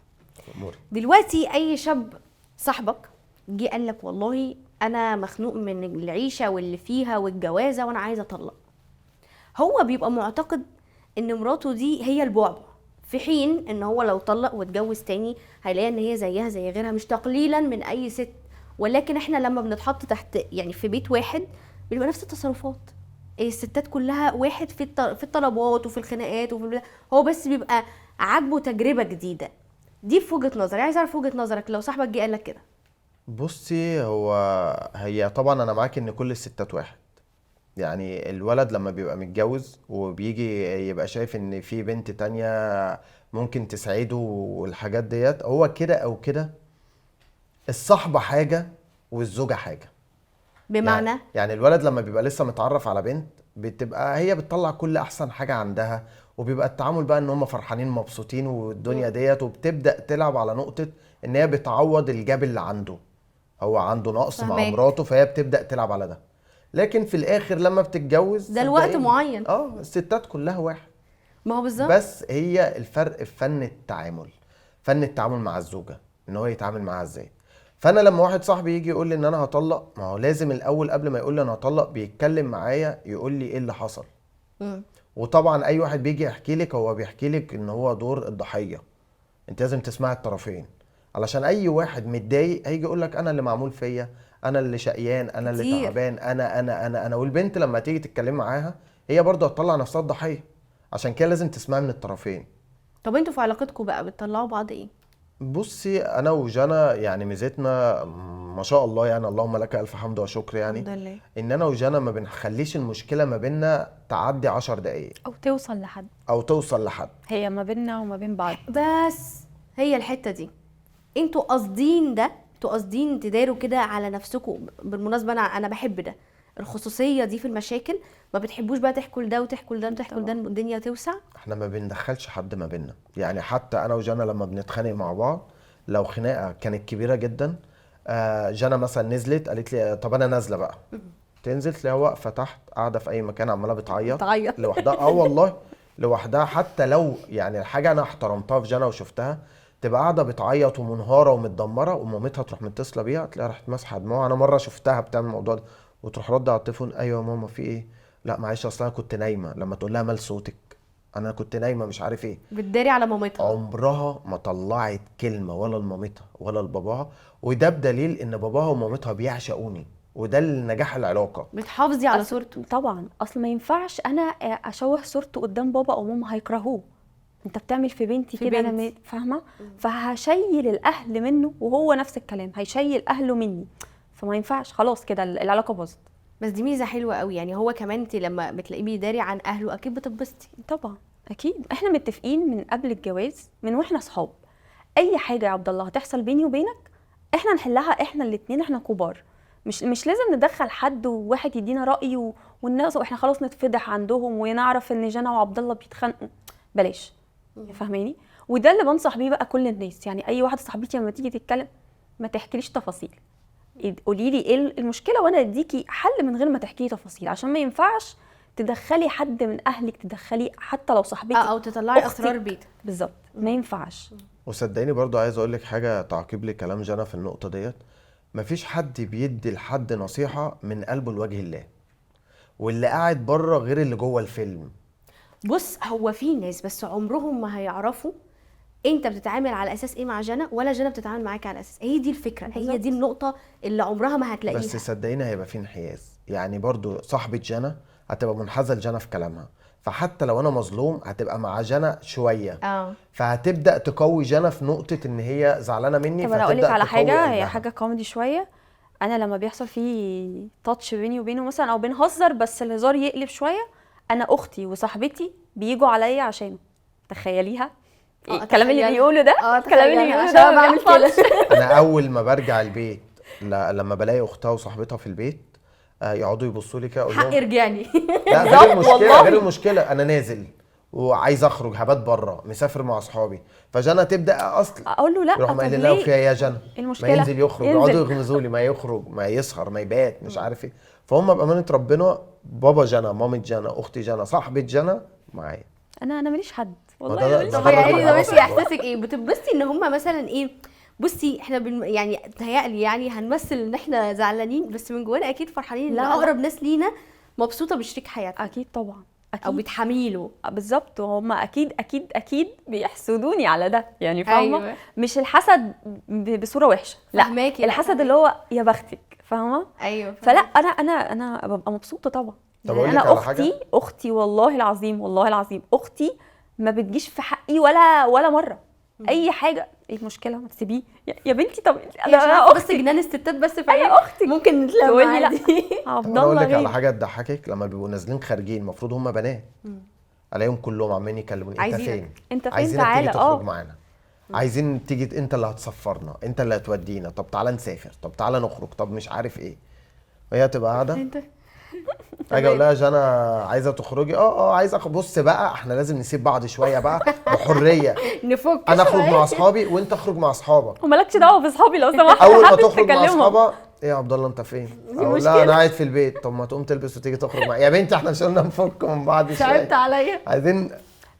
أموري. دلوقتي اي شاب صاحبك جه قال لك والله انا مخنوق من العيشة واللي فيها والجوازه وانا عايز اطلق، هو بيبقى معتقد ان مراته دي هي البعبع، في حين ان هو لو طلق واتجوز تاني هيلاقي ان هي زيها زي غيرها، مش تقليلا من اي ست، ولكن احنا لما بنتحط تحت يعني في بيت واحد بيبقى نفس التصرفات، الستات كلها واحد في الطلبات وفي الخناقات وفي هو بس بيبقى عاجبه تجربه جديدة. دي في وجهه نظري، عايز اعرف وجهه نظرك لو صاحبك جه قال لك كده. بصي، هي طبعا انا معاك ان كل الستات واحد. يعني الولد لما بيبقى متجوز وبيجي يبقى شايف ان في بنت تانية ممكن تسعده والحاجات ديت، هو كده او كده الصحبة حاجة والزوجة حاجة. بمعنى يعني الولد لما بيبقى لسه متعرف على بنت بتبقى هي بتطلع كل احسن حاجة عندها، وبيبقى التعامل بقى ان هم فرحانين مبسوطين والدنيا ديت، وبتبدأ تلعب على نقطة ان هي بتعوض الجاب اللي عنده، هو عنده نقص مع مراته فهي بتبدأ تلعب على ده. لكن في الاخر لما بتتجوز ده الوقت معين، الستات كلها واحد. ما هو بالظبط، بس هي الفرق في فن التعامل، فن التعامل مع الزوجة، ان هو يتعامل معاها ازاي. فانا لما واحد صاحبي يجي يقول لي ان انا هطلق، ما هو لازم الاول قبل ما يقول لي انا هطلق بيتكلم معايا يقول لي ايه اللي حصل. وطبعا اي واحد بيجي يحكي لك هو بيحكي لك ان هو دور الضحية، انت لازم تسمع الطرفين، علشان اي واحد متضايق هيجي يقول لك انا اللي معمول فيا، انا اللي شقيان، انا اللي تعبان، انا انا انا انا. والبنت لما تيجي تتكلم معاها هي برضه هتطلع نفسها الضحية، عشان كده لازم تسمعي من الطرفين. طب انتوا في علاقتكم بقى بتطلعوا بعض ايه؟ بصي، انا وجانا يعني ميزتنا ما شاء الله، يعني اللهم لك الف حمد وشكر، يعني ان انا وجانا ما بنخليش المشكلة ما بيننا تعدي 10 دقائق او توصل لحد، هي ما بيننا وما بين بعض بس. هي الحتة دي انتوا قاصدين ده، انتوا قاصدين تداروا كده على نفسكم. بالمناسبة انا بحب ده، الخصوصية دي في المشاكل، ما بتحبوش بقى تحكوا لده وتحكوا لده وتحكوا لده، الدنيا توسع. احنا ما بندخلش حد ما بيننا، يعني حتى انا وجانا لما بنتخانق مع بعض، لو خناقه كانت كبيرة جدا، جانا مثلا نزلت قالت لي طب انا نازله بقى، تنزل تلاقيها واقفة تحت قاعدة في اي مكان عماله بتعيط لوحدها. والله لوحدها. حتى لو يعني الحاجة انا احترمتها في جانا وشفتها، تبقى قاعدة بتعيط ومنهاره ومتدمره، ومامتها تروح متصلة بيها تلاقيها راحت ماسحه دموعها. انا مرة شفتها بتعمل الموضوع ده، وتروح رد على التليفون، ايوه يا ماما في ايه؟ لا معلش اصل انا كنت نايمة. لما تقول لها مال صوتك، انا كنت نايمة مش عارف ايه، بتداري على مامتها. عمرها ما طلعت كلمة ولا لمامتها ولا لباباها، وده بدليل ان باباها ومامتها بيعشقوني، وده النجاح العلاقة. بتحافظي على صورته طبعا، اصل ما ينفعش انا اشوه صورته قدام بابا او ماما، هيكرهوه. انت بتعمل في بنتي كده، انا فاهمه، فهشيل الاهل منه، وهو نفس الكلام هيشيل اهله مني، فما ينفعش، خلاص كده العلاقة باظت. بس دي ميزة حلوة قوي، يعني هو كمان انت لما بتلاقيه بيداري عن اهله اكيد بتتبسطي. طبعا اكيد، احنا متفقين من قبل الجواز، من واحنا اصحاب، اي حاجة يا عبد الله هتحصل بيني وبينك احنا نحلها احنا الاثنين، احنا كبار، مش لازم ندخل حد وواحد يدينا راي والناس واحنا خلاص نتفضح عندهم ونعرف ان جنى وعبد الله بيتخانقوا، بلاش، فاهماني؟ وده اللي بنصح بيه بقى كل الناس، يعني اي واحدة صاحبتي لما تيجي تتكلم ما تحكيليش تفاصيل، قولي لي ايه المشكلة وانا اديكي حل من غير ما تحكي لي تفاصيل، عشان ما ينفعش تدخلي حد من اهلك، تدخلي حتى لو صاحبتك او تطلعي اسرار بيتك. بالظبط، ما ينفعش. وصدقيني برضو عايز اقول لك حاجة تعقيب لكلام جنى في النقطة ديت، مفيش حد بيدي لحد نصيحة من قلبه لوجه الله، واللي قاعد بره غير اللي جوه الفيلم. بص، هو في ناس بس عمرهم ما هيعرفوا انت بتتعامل على اساس ايه مع جنى، ولا جنى بتتعامل معاك على اساس هي دي الفكرة، هي دي النقطة اللي عمرها ما هتلاقيها. بس صدقيني هيبقى في انحياز، يعني برضو صاحبه جنى هتبقى منحازه لجنى في كلامها، فحتى لو انا مظلوم هتبقى مع جنى شوية، فهتبدا تقوي جنى في نقطة ان هي زعلانة مني. طب انا اقول لك على حاجة، هي حاجة كوميدي شوية، انا لما بيحصل فيه touch بيني وبينه مثلا او بنهزر بس الهزار يقلب شوية، انا اختي وصاحبتي بيجوا عليا عشانه، تخيليها الكلام اللي بيقوله ده، الكلام اللي بيقوله ده بعمل كده. انا اول ما برجع البيت لما بلاقي اختها وصاحبتها في البيت يقعدوا يبصوا لي كده، اقول لهم حق ارجعني. لا غير المشكلة، غير المشكلة انا نازل وعايز اخرج، هبات بره، مسافر مع اصحابي، فجنى تبدا اصلا اقول له لا، يروح قايل لها فيها يا جنى المشكلة، ما ينزل يخرج، يقعدوا يغمزوا لي، ما يخرج، ما يسهر، ما يبات، مش عارف ايه. فهم بامانه ربنا بابا جنى، مامة جنى، اختي جنى، صاحبه جنى معايا. انا ماليش حد والله. طب يعني ده ماشي. احساسك ايه؟ بتتبسطي ان هم مثلا ايه؟ بصي احنا يعني تهيألي يعني هنمثل ان احنا زعلانين، بس من جوانا اكيد فرحانين ان اقرب ناس لينا مبسوطة بشريك حياتها. اكيد طبعا، اكيد، او بتحميله. بالظبط، وهم اكيد اكيد اكيد بيحسدوني على ده يعني، فاهمه؟ أيوة. مش الحسد بصورة وحشة، لا، فهماكي، الحسد اللي هو يا بختك، فاهمه؟ ايوه. فلا انا ببقى مبسوطة طبعا. طب اقول انا لك على اختي حاجة؟ اختي والله العظيم، والله العظيم اختي ما بتجيش في حقي ولا مرة اي حاجة. ايه المشكلة؟ ما تسيبيه يا بنتي. طب انا اختي، بس جنان الستات بس في انا اختي ممكن نتلم تقول لي لا. عبد الله. اقول الله لك على غير. حاجة تضحكك، لما بيبقوا نازلين خارجين المفروض هم بنات، الاقيهم كلهم عمالين يكلموني انت فين؟ انت فين؟ عايزينك تعالى تيجي تخرج معانا، عايزين تيجي، انت اللي هتسفرنا، انت اللي هتودينا، طب تعالى نسافر، طب تعالى نخرج، طب مش عارف ايه. وهي تبقى قاعدة، انت اجي اقول لها يا جنى عايزه تخرجي؟ عايزه. بص بقى احنا لازم نسيب بعض شوية بقى بحرية، نفك انا اخرج مع اصحابي وانت اخرج مع اصحابك، ومالكش دعوه باصحابي لو سمحت. اول ما تخرج مع اصحابها ايه يا عبد الله انت فين؟ اقول لها انا قاعد في البيت. طب ما تقوم تلبس وتيجي تخرج معايا يا بنتي، احنا مش قلنا نفك من بعض شوية؟ تعبت عليا. عايزين.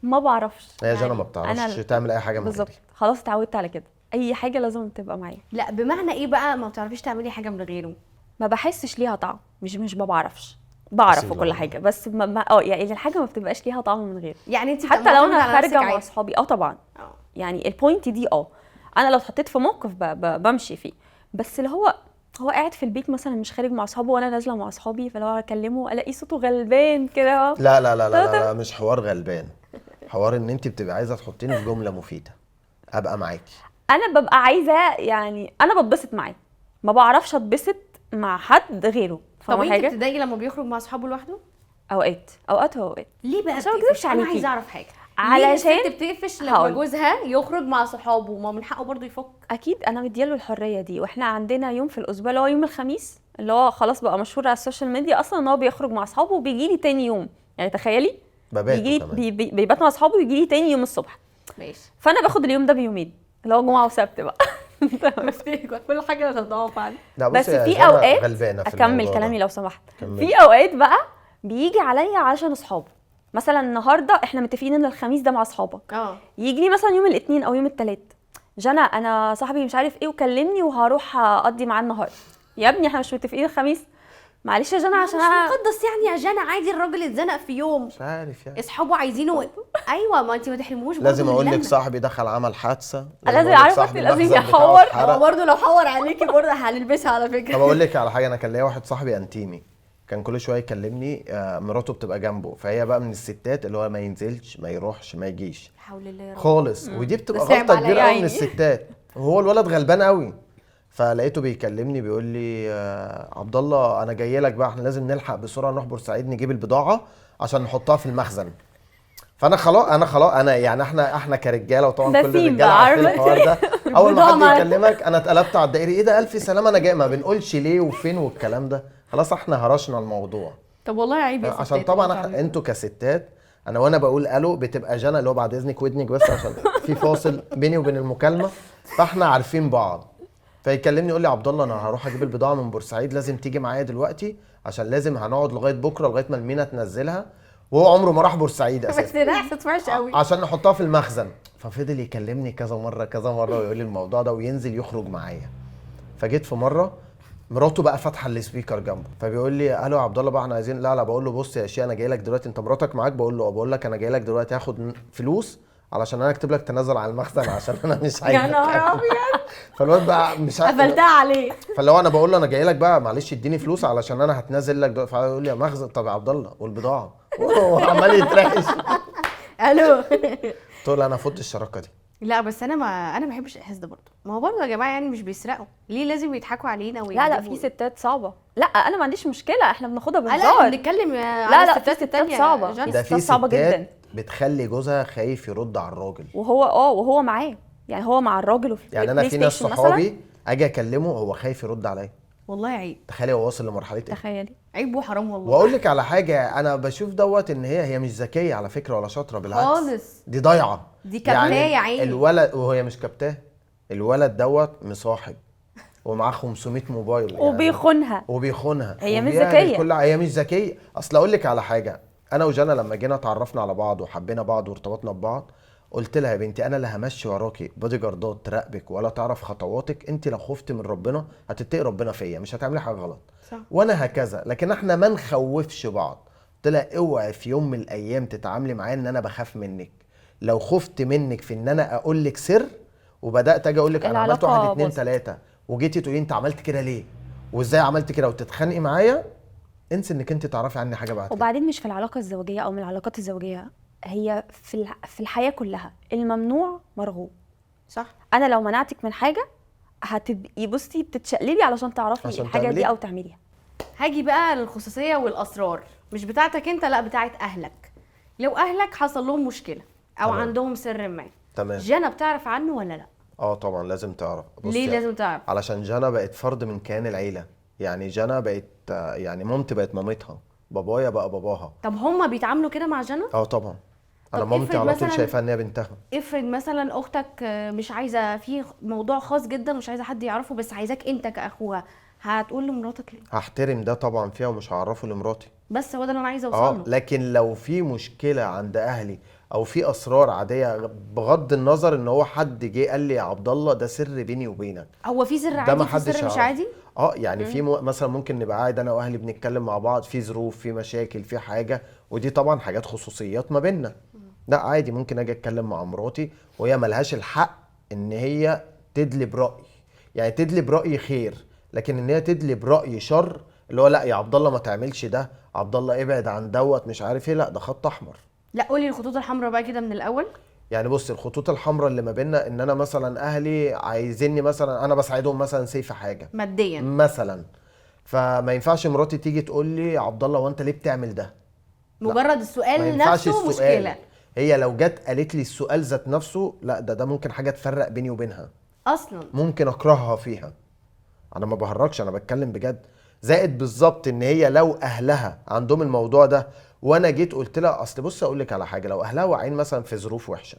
ما بعرفش يا جنى، ما بتعرفش تعمل اي حاجة من بالظبط، خلاص اتعودت على كده، اي حاجة لازم تبقى معايا. لا بمعنى ايه بقى ما بتعرفيش تعملي حاجة من غيره؟ ما بحسش ليها طعم، مش ما بعرفش، بعرف وكل حاجة، بس ما يعني الحاجة ما بتبقاش ليها طعم من غيره. يعني انت حتى لو انا خارجه مع اصحابي طبعا يعني ال point دي انا لو اتحطيت في موقف بمشي فيه، بس اللي هو قاعد في البيت مثلا مش خارج مع اصحابه وانا نازله مع اصحابي، فلو اكلمه الاقي صوته غلبان كده. لا لا لا لا, لا, لا مش حوار غلبان، حوار ان انت بتبقي عايزه تحطيني في جملة مفيدة ابقى معاكي. انا ببقى عايزه، يعني انا بتبسط معاه، ما بعرفش اتبسط مع حد غيره. طب انت بتضايقي لما بيخرج مع اصحابه لوحده؟ اوقات اوقات واوقات. ليه بقى؟ عشان ما اكذبش عليكي، انا عايزه اعرف حاجة. علشان ليه الست بتقفش لما جوزها يخرج مع صحابه؟ ما من حقه برضه يفك. اكيد انا مدياله الحرية دي، واحنا عندنا يوم في الاسبوع اللي هو يوم الخميس، اللي هو خلاص بقى مشهور على ال social media اصلا ان هو بيخرج مع اصحابه وبيجي لي تاني يوم. يعني تخيلي بيجي بيبات مع اصحابه ويجي لي تاني يوم الصبح. ماشي. فانا باخد اليوم ده بيومين اللي هو جمعه وسبت بقى. كل حاجة تتضاعف عندي. بس في اوقات اكمل كلامي لو سمحت. في اوقات بقى بيجي عليا عشان اصحابه، مثلا النهارده احنا متفقين ان الخميس ده مع اصحابك، يجي لي مثلا يوم الاثنين او يوم الثلاث، جنى انا صاحبي مش عارف ايه وكلمني وهروح اقضي معاه النهارده. يا ابني احنا مش متفقين الخميس؟ معلش يا جنى عشان مش مقدس يعني يا جنى، عادي الراجل اتزنق في يوم مش عارف يعني اصحابه عايزينه. ايوه ما انت ما تحرموش. لازم اقول لك صاحبي دخل عمل حادثه، لازم اعرف، لازم يحور. هو برضه لو حور عليكي برضه هنلبسها على فكرة. طب اقول لك على حاجة، انا كان ليا واحد صاحبي انتيمي، كان كل شوية يكلمني، مراته بتبقى جنبه، فهي بقى من الستات اللي هو ما ينزلش ما يروحش ما يجيش حول الله يا رب خالص. ودي بتبقى غلطه كبيرة قوي من الستات، وهو الولد غلبان قوي. فلقيته بيكلمني بيقول لي عبد الله انا جاي لك بقى، احنا لازم نلحق بسرعة نروح بورسعيد نجيب البضاعة عشان نحطها في المخزن. فانا خلاص انا يعني احنا كرجاله، وطبعا كل الرجالة عارفين الحوار ده، اول ما حد يكلمك انا اتقلبت على الدائري، ايه ده الف سلامه انا جاي، ما بنقولش ليه وفين والكلام ده، خلاص احنا هرشنا الموضوع. طب والله عيب يا ستات، عشان طبعا انتوا كستات، انا وانا بقول الو بتبقى جنى اللي هو بعد اذنك ودنك بس عشان في فاصل بيني وبين المكالمة، فاحنا عارفين بعض. فيكلمني يقول لي عبد الله انا هروح اجيب البضاعة من بورسعيد، لازم تيجي معايا دلوقتي عشان لازم هنقعد لغاية بكره لغاية ما المينا تنزلها، وهو عمره ما راح بورسعيد اساسا. بس ده احساس وحش قوي. عشان نحطها في المخزن. ففضل يكلمني كذا مرة كذا مرة ويقول لي الموضوع ده وينزل يخرج معايا. فجيت في مرة مراته بقى فاتحة ال speaker جنبه، فبيقول لي الو يا عبد الله بقى احنا عايزين، لا لا، بقول له بص يا شيخ انا جاي لك دلوقتي، انت مراتك معاك؟ بقول له بقول لك انا جاي لك دلوقتي هاخد فلوس علشان انا اكتب لك تنازل على المخزن عشان انا مش عايز. يا نهار ابيض. فالواد بقى مش عارف قفلتها عليه. فاللي هو انا بقول له انا جاي لك بقى معلش اديني فلوس علشان انا هتنازل لك دلوقتي، فيقول لي يا مخزن طب يا عبد الله والبضاعه، وهو عمال يترعش. الو. قلت له انا فوت الشراكة دي. لا بس انا ما بحبش الاحساس ده برضه. ما هو برضه يا جماعة يعني مش بيسرقوا، ليه لازم يضحكوا علينا؟ لا لا في ستات صعبة. لا انا ما عنديش مشكلة، احنا بناخدها بهزار. لا بنتكلم على لا الستات التانية صعبة. ده في صعبة جدا بتخلي جوزها خايف يرد على الراجل وهو وهو معاه، يعني هو مع الراجل وفي يعني انا في ناس صحابي اجي اكلمه هو خايف يرد عليا. والله عيب. تخيلي هو واصل لمرحلة ايه؟ تخيلي عيب وحرام والله. واقول لك على حاجة، انا بشوف دوت ان هي مش ذكية على فكرة ولا شاطرة، بالعكس خالص، دي ضايعة، دي كبتاه يعني يا عيني الولد، وهي مش كبتاه، الولد دوت مصاحب ومعاه 500 موبايل يعني وبيخونها. هي مش ذكية، هي مش ذكية. اصل اقول لك على حاجة، انا وجانا لما جينا اتعرفنا على بعض وحبينا بعض وارتبطنا ببعض، قلت لها يا بنتي انا لا همشي وراكي بودي جاردات تراقبك ولا تعرف خطواتك، انت لو خفت من ربنا هتتقي ربنا فيا، مش هتعملي حاجة غلط. صح. وانا هكذا، لكن احنا ما نخوفش بعض. قلت لها اوعي في يوم من الايام تتعاملي معايا ان انا بخاف منك. لو خفت منك في ان انا اقول لك سر وبدات اجي اقول لك انا عملت العلاقة 1 2 باظت. 3 وجيتي تقولي انت عملت كده ليه وازاي عملت كده وتتخانقي معايا، انسي انك انت تعرفي عني حاجة بعد كده. وبعدين مش في العلاقة الزوجية او من العلاقات الزوجية، هي في الحياة كلها الممنوع مرغوب. صح. انا لو منعتك من حاجة هتبقي بصي بتتشقلبي علشان تعرفي عشان الحاجة دي تعمليها. او تعمليها. هاجي بقى للخصوصيه والاسرار، مش بتاعتك انت، لا بتاعت اهلك. لو اهلك حصل لهم مشكلة او تمام. عندهم سر ما، تمام. جنى بتعرف عنه ولا لا؟ اه طبعا لازم تعرف. بصي ليه لازم تعرف؟ علشان جنى بقت فرد من كيان العيلة، يعني جنى بقت، يعني مامتي بقت مامتها، بابايا بقى باباها. طب هما بيتعاملوا كده مع جنى؟ اه طبعا. انا طب مامتي افرض على طول مثلاً- شايفاها ان هي بنتها. افرض مثلا اختك مش عايزه، في موضوع خاص جدا مش عايزه حد يعرفه، بس عايزاك انت كاخوها، هتقول لمراتك ليه؟ هحترم ده طبعا فيها ومش هعرفه لمراتي. بس هو ده اللي انا عايزه اوصل له. لكن لو في مشكلة عند اهلي او في اسرار عادية، بغض النظر ان هو حد جه قال لي يا عبد الله ده سر بيني وبينك، هو في سر ده عادي ما في حدش سر مش يعرفه. عادي؟ يعني في مثلا ممكن نبقى قاعد انا واهلي بنتكلم مع بعض في ظروف، في مشاكل، في حاجة، ودي طبعا حاجات خصوصيات ما بيننا. لا عادي ممكن اجي اتكلم مع مراتي وهي ملهاش الحق ان هي تدلي براي، يعني تدلي براي خير، لكن ان هي تدلي براي شر اللي هو لا يا عبد الله ما تعملش ده، عبد الله ابعد عن دوت مش عارف ايه، لا ده خط احمر. لا قولي الخطوط الحمراء بقى كده من الاول. يعني بص، الخطوط الحمراء اللي ما بيننا ان انا مثلا اهلي عايزيني مثلا انا بساعدهم مثلا سي في حاجة ماديا مثلا، فما ينفعش مراتي تيجي تقول لي عبد الله وانت ليه بتعمل ده؟ مجرد ما السؤال ينفعش نفسه السؤال. مشكلة هي لو جت قالت لي السؤال ذات نفسه، لا ده ممكن حاجة تفرق بيني وبينها، اصلا ممكن اكرهها فيها. انا ما بهرجش، انا بتكلم بجد. زائد بالظبط ان هي لو اهلها عندهم الموضوع ده وانا جيت قلت لها اصل بص اقول لك على حاجة، لو اهلها واقعين مثلا في ظروف وحشة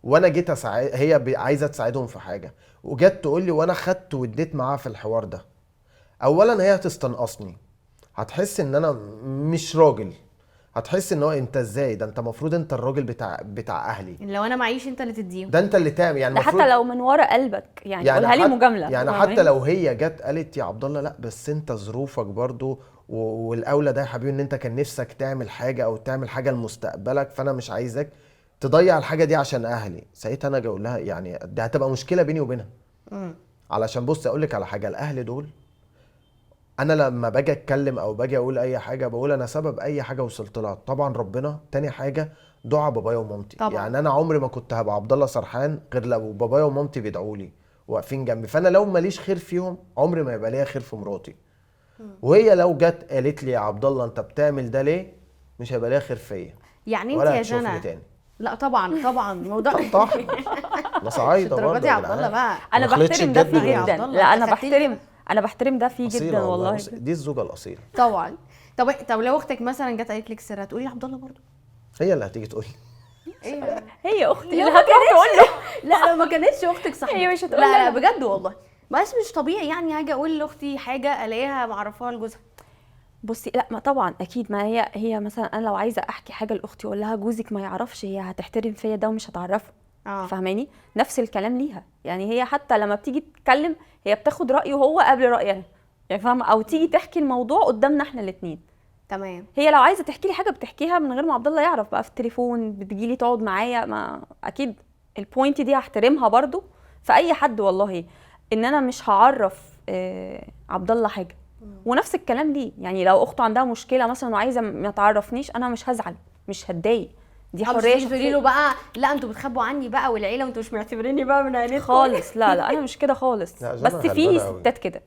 وانا جيت اساعد، هي عايزه تساعدهم في حاجة وجت تقول لي وانا خدت واديت معاها في الحوار ده، اولا هي هتستنقصني، هتحس ان انا مش راجل، هتحس ان هو انت ازاي ده، انت المفروض انت الراجل بتاع اهلي، لو انا معيش انت اللي تديهم، ده انت اللي تعمل، يعني ده حتى لو من ورا قلبك يعني قولها لي مجاملة، يعني حتى لو هي جت قالت يا عبد الله لا بس انت ظروفك برضو والاولى ده يا حبيبي ان انت كان نفسك تعمل حاجة او تعمل حاجة لمستقبلك، فانا مش عايزك تضيع الحاجة دي عشان اهلي، ساعتها انا اجي اقول لها يعني ده هتبقى مشكلة بيني وبينها. علشان بص اقول لك على حاجة، الاهل دول انا لما باجي اتكلم او باجي اقول اي حاجة بقول انا سبب اي حاجة وصلت لها طبعا ربنا، تاني حاجة دعاء بابايا ومامتي طبعا. يعني انا عمري ما كنت هبقى عبد الله سرحان غير لو بابايا ومامتي بيدعوا لي واقفين جنبي، فانا لو ماليش خير فيهم عمري ما يبقى ليا خير في مراتي. وهي لو جت قالت لي يا عبد الله انت بتعمل ده ليه، مش هيبقى ليا خير فيا. يعني انت يا جنى لا طبعا طبعا موضوع طبعا انا صعايده برضه يا عبد الله بقى، انا بحترم ده فيه جدا. لا انا بحترم ده فيه جدا والله، دي الزوجة الاصيلة طبعا. طب لو اختك مثلا جت قالت لك سر هتقولي لعبد الله برضه؟ هي اللي هتيجي تقول لي، هي اختي اللي هتروح تقول له. لا لو ما كانتش اختك صاحبتك هي مش هتقول. لا لا بجد والله، بس مش طبيعي يعني هاجي اقول لاختي حاجة الاقيها معرفاها لجوزها. بصي لا ما طبعا اكيد، ما هي مثلا انا لو عايزه احكي حاجة لاختي اقول لها جوزك ما يعرفش، هي هتحترم فيا ده ومش هتعرفه. فاهماني؟ نفس الكلام ليها، يعني هي حتى لما بتيجي تتكلم هي بتاخد رايه هو قبل رايها، يعني فاهمه؟ او تيجي تحكي الموضوع قدامنا احنا الاثنين. تمام. هي لو عايزه تحكي لي حاجة بتحكيها من غير ما عبد الله يعرف بقى، في التليفون بتجي لي تقعد معايا، ما اكيد ال point دي هحترمها برضو في اي حد والله، ان انا مش هعرف عبد الله حاجة. ونفس الكلام ليه، يعني لو اخته عندها مشكلة مثلا وعايزه ما تعرفنيش انا مش هزعل، مش هتضايق، دي حرية شخصية. تقولي له بقى لا انتوا بتخبوا عني بقى والعيلة وانتوا مش معتبريني بقى من عيلتكم خالص، لا لا انا مش كده خالص. بس في ستات كده،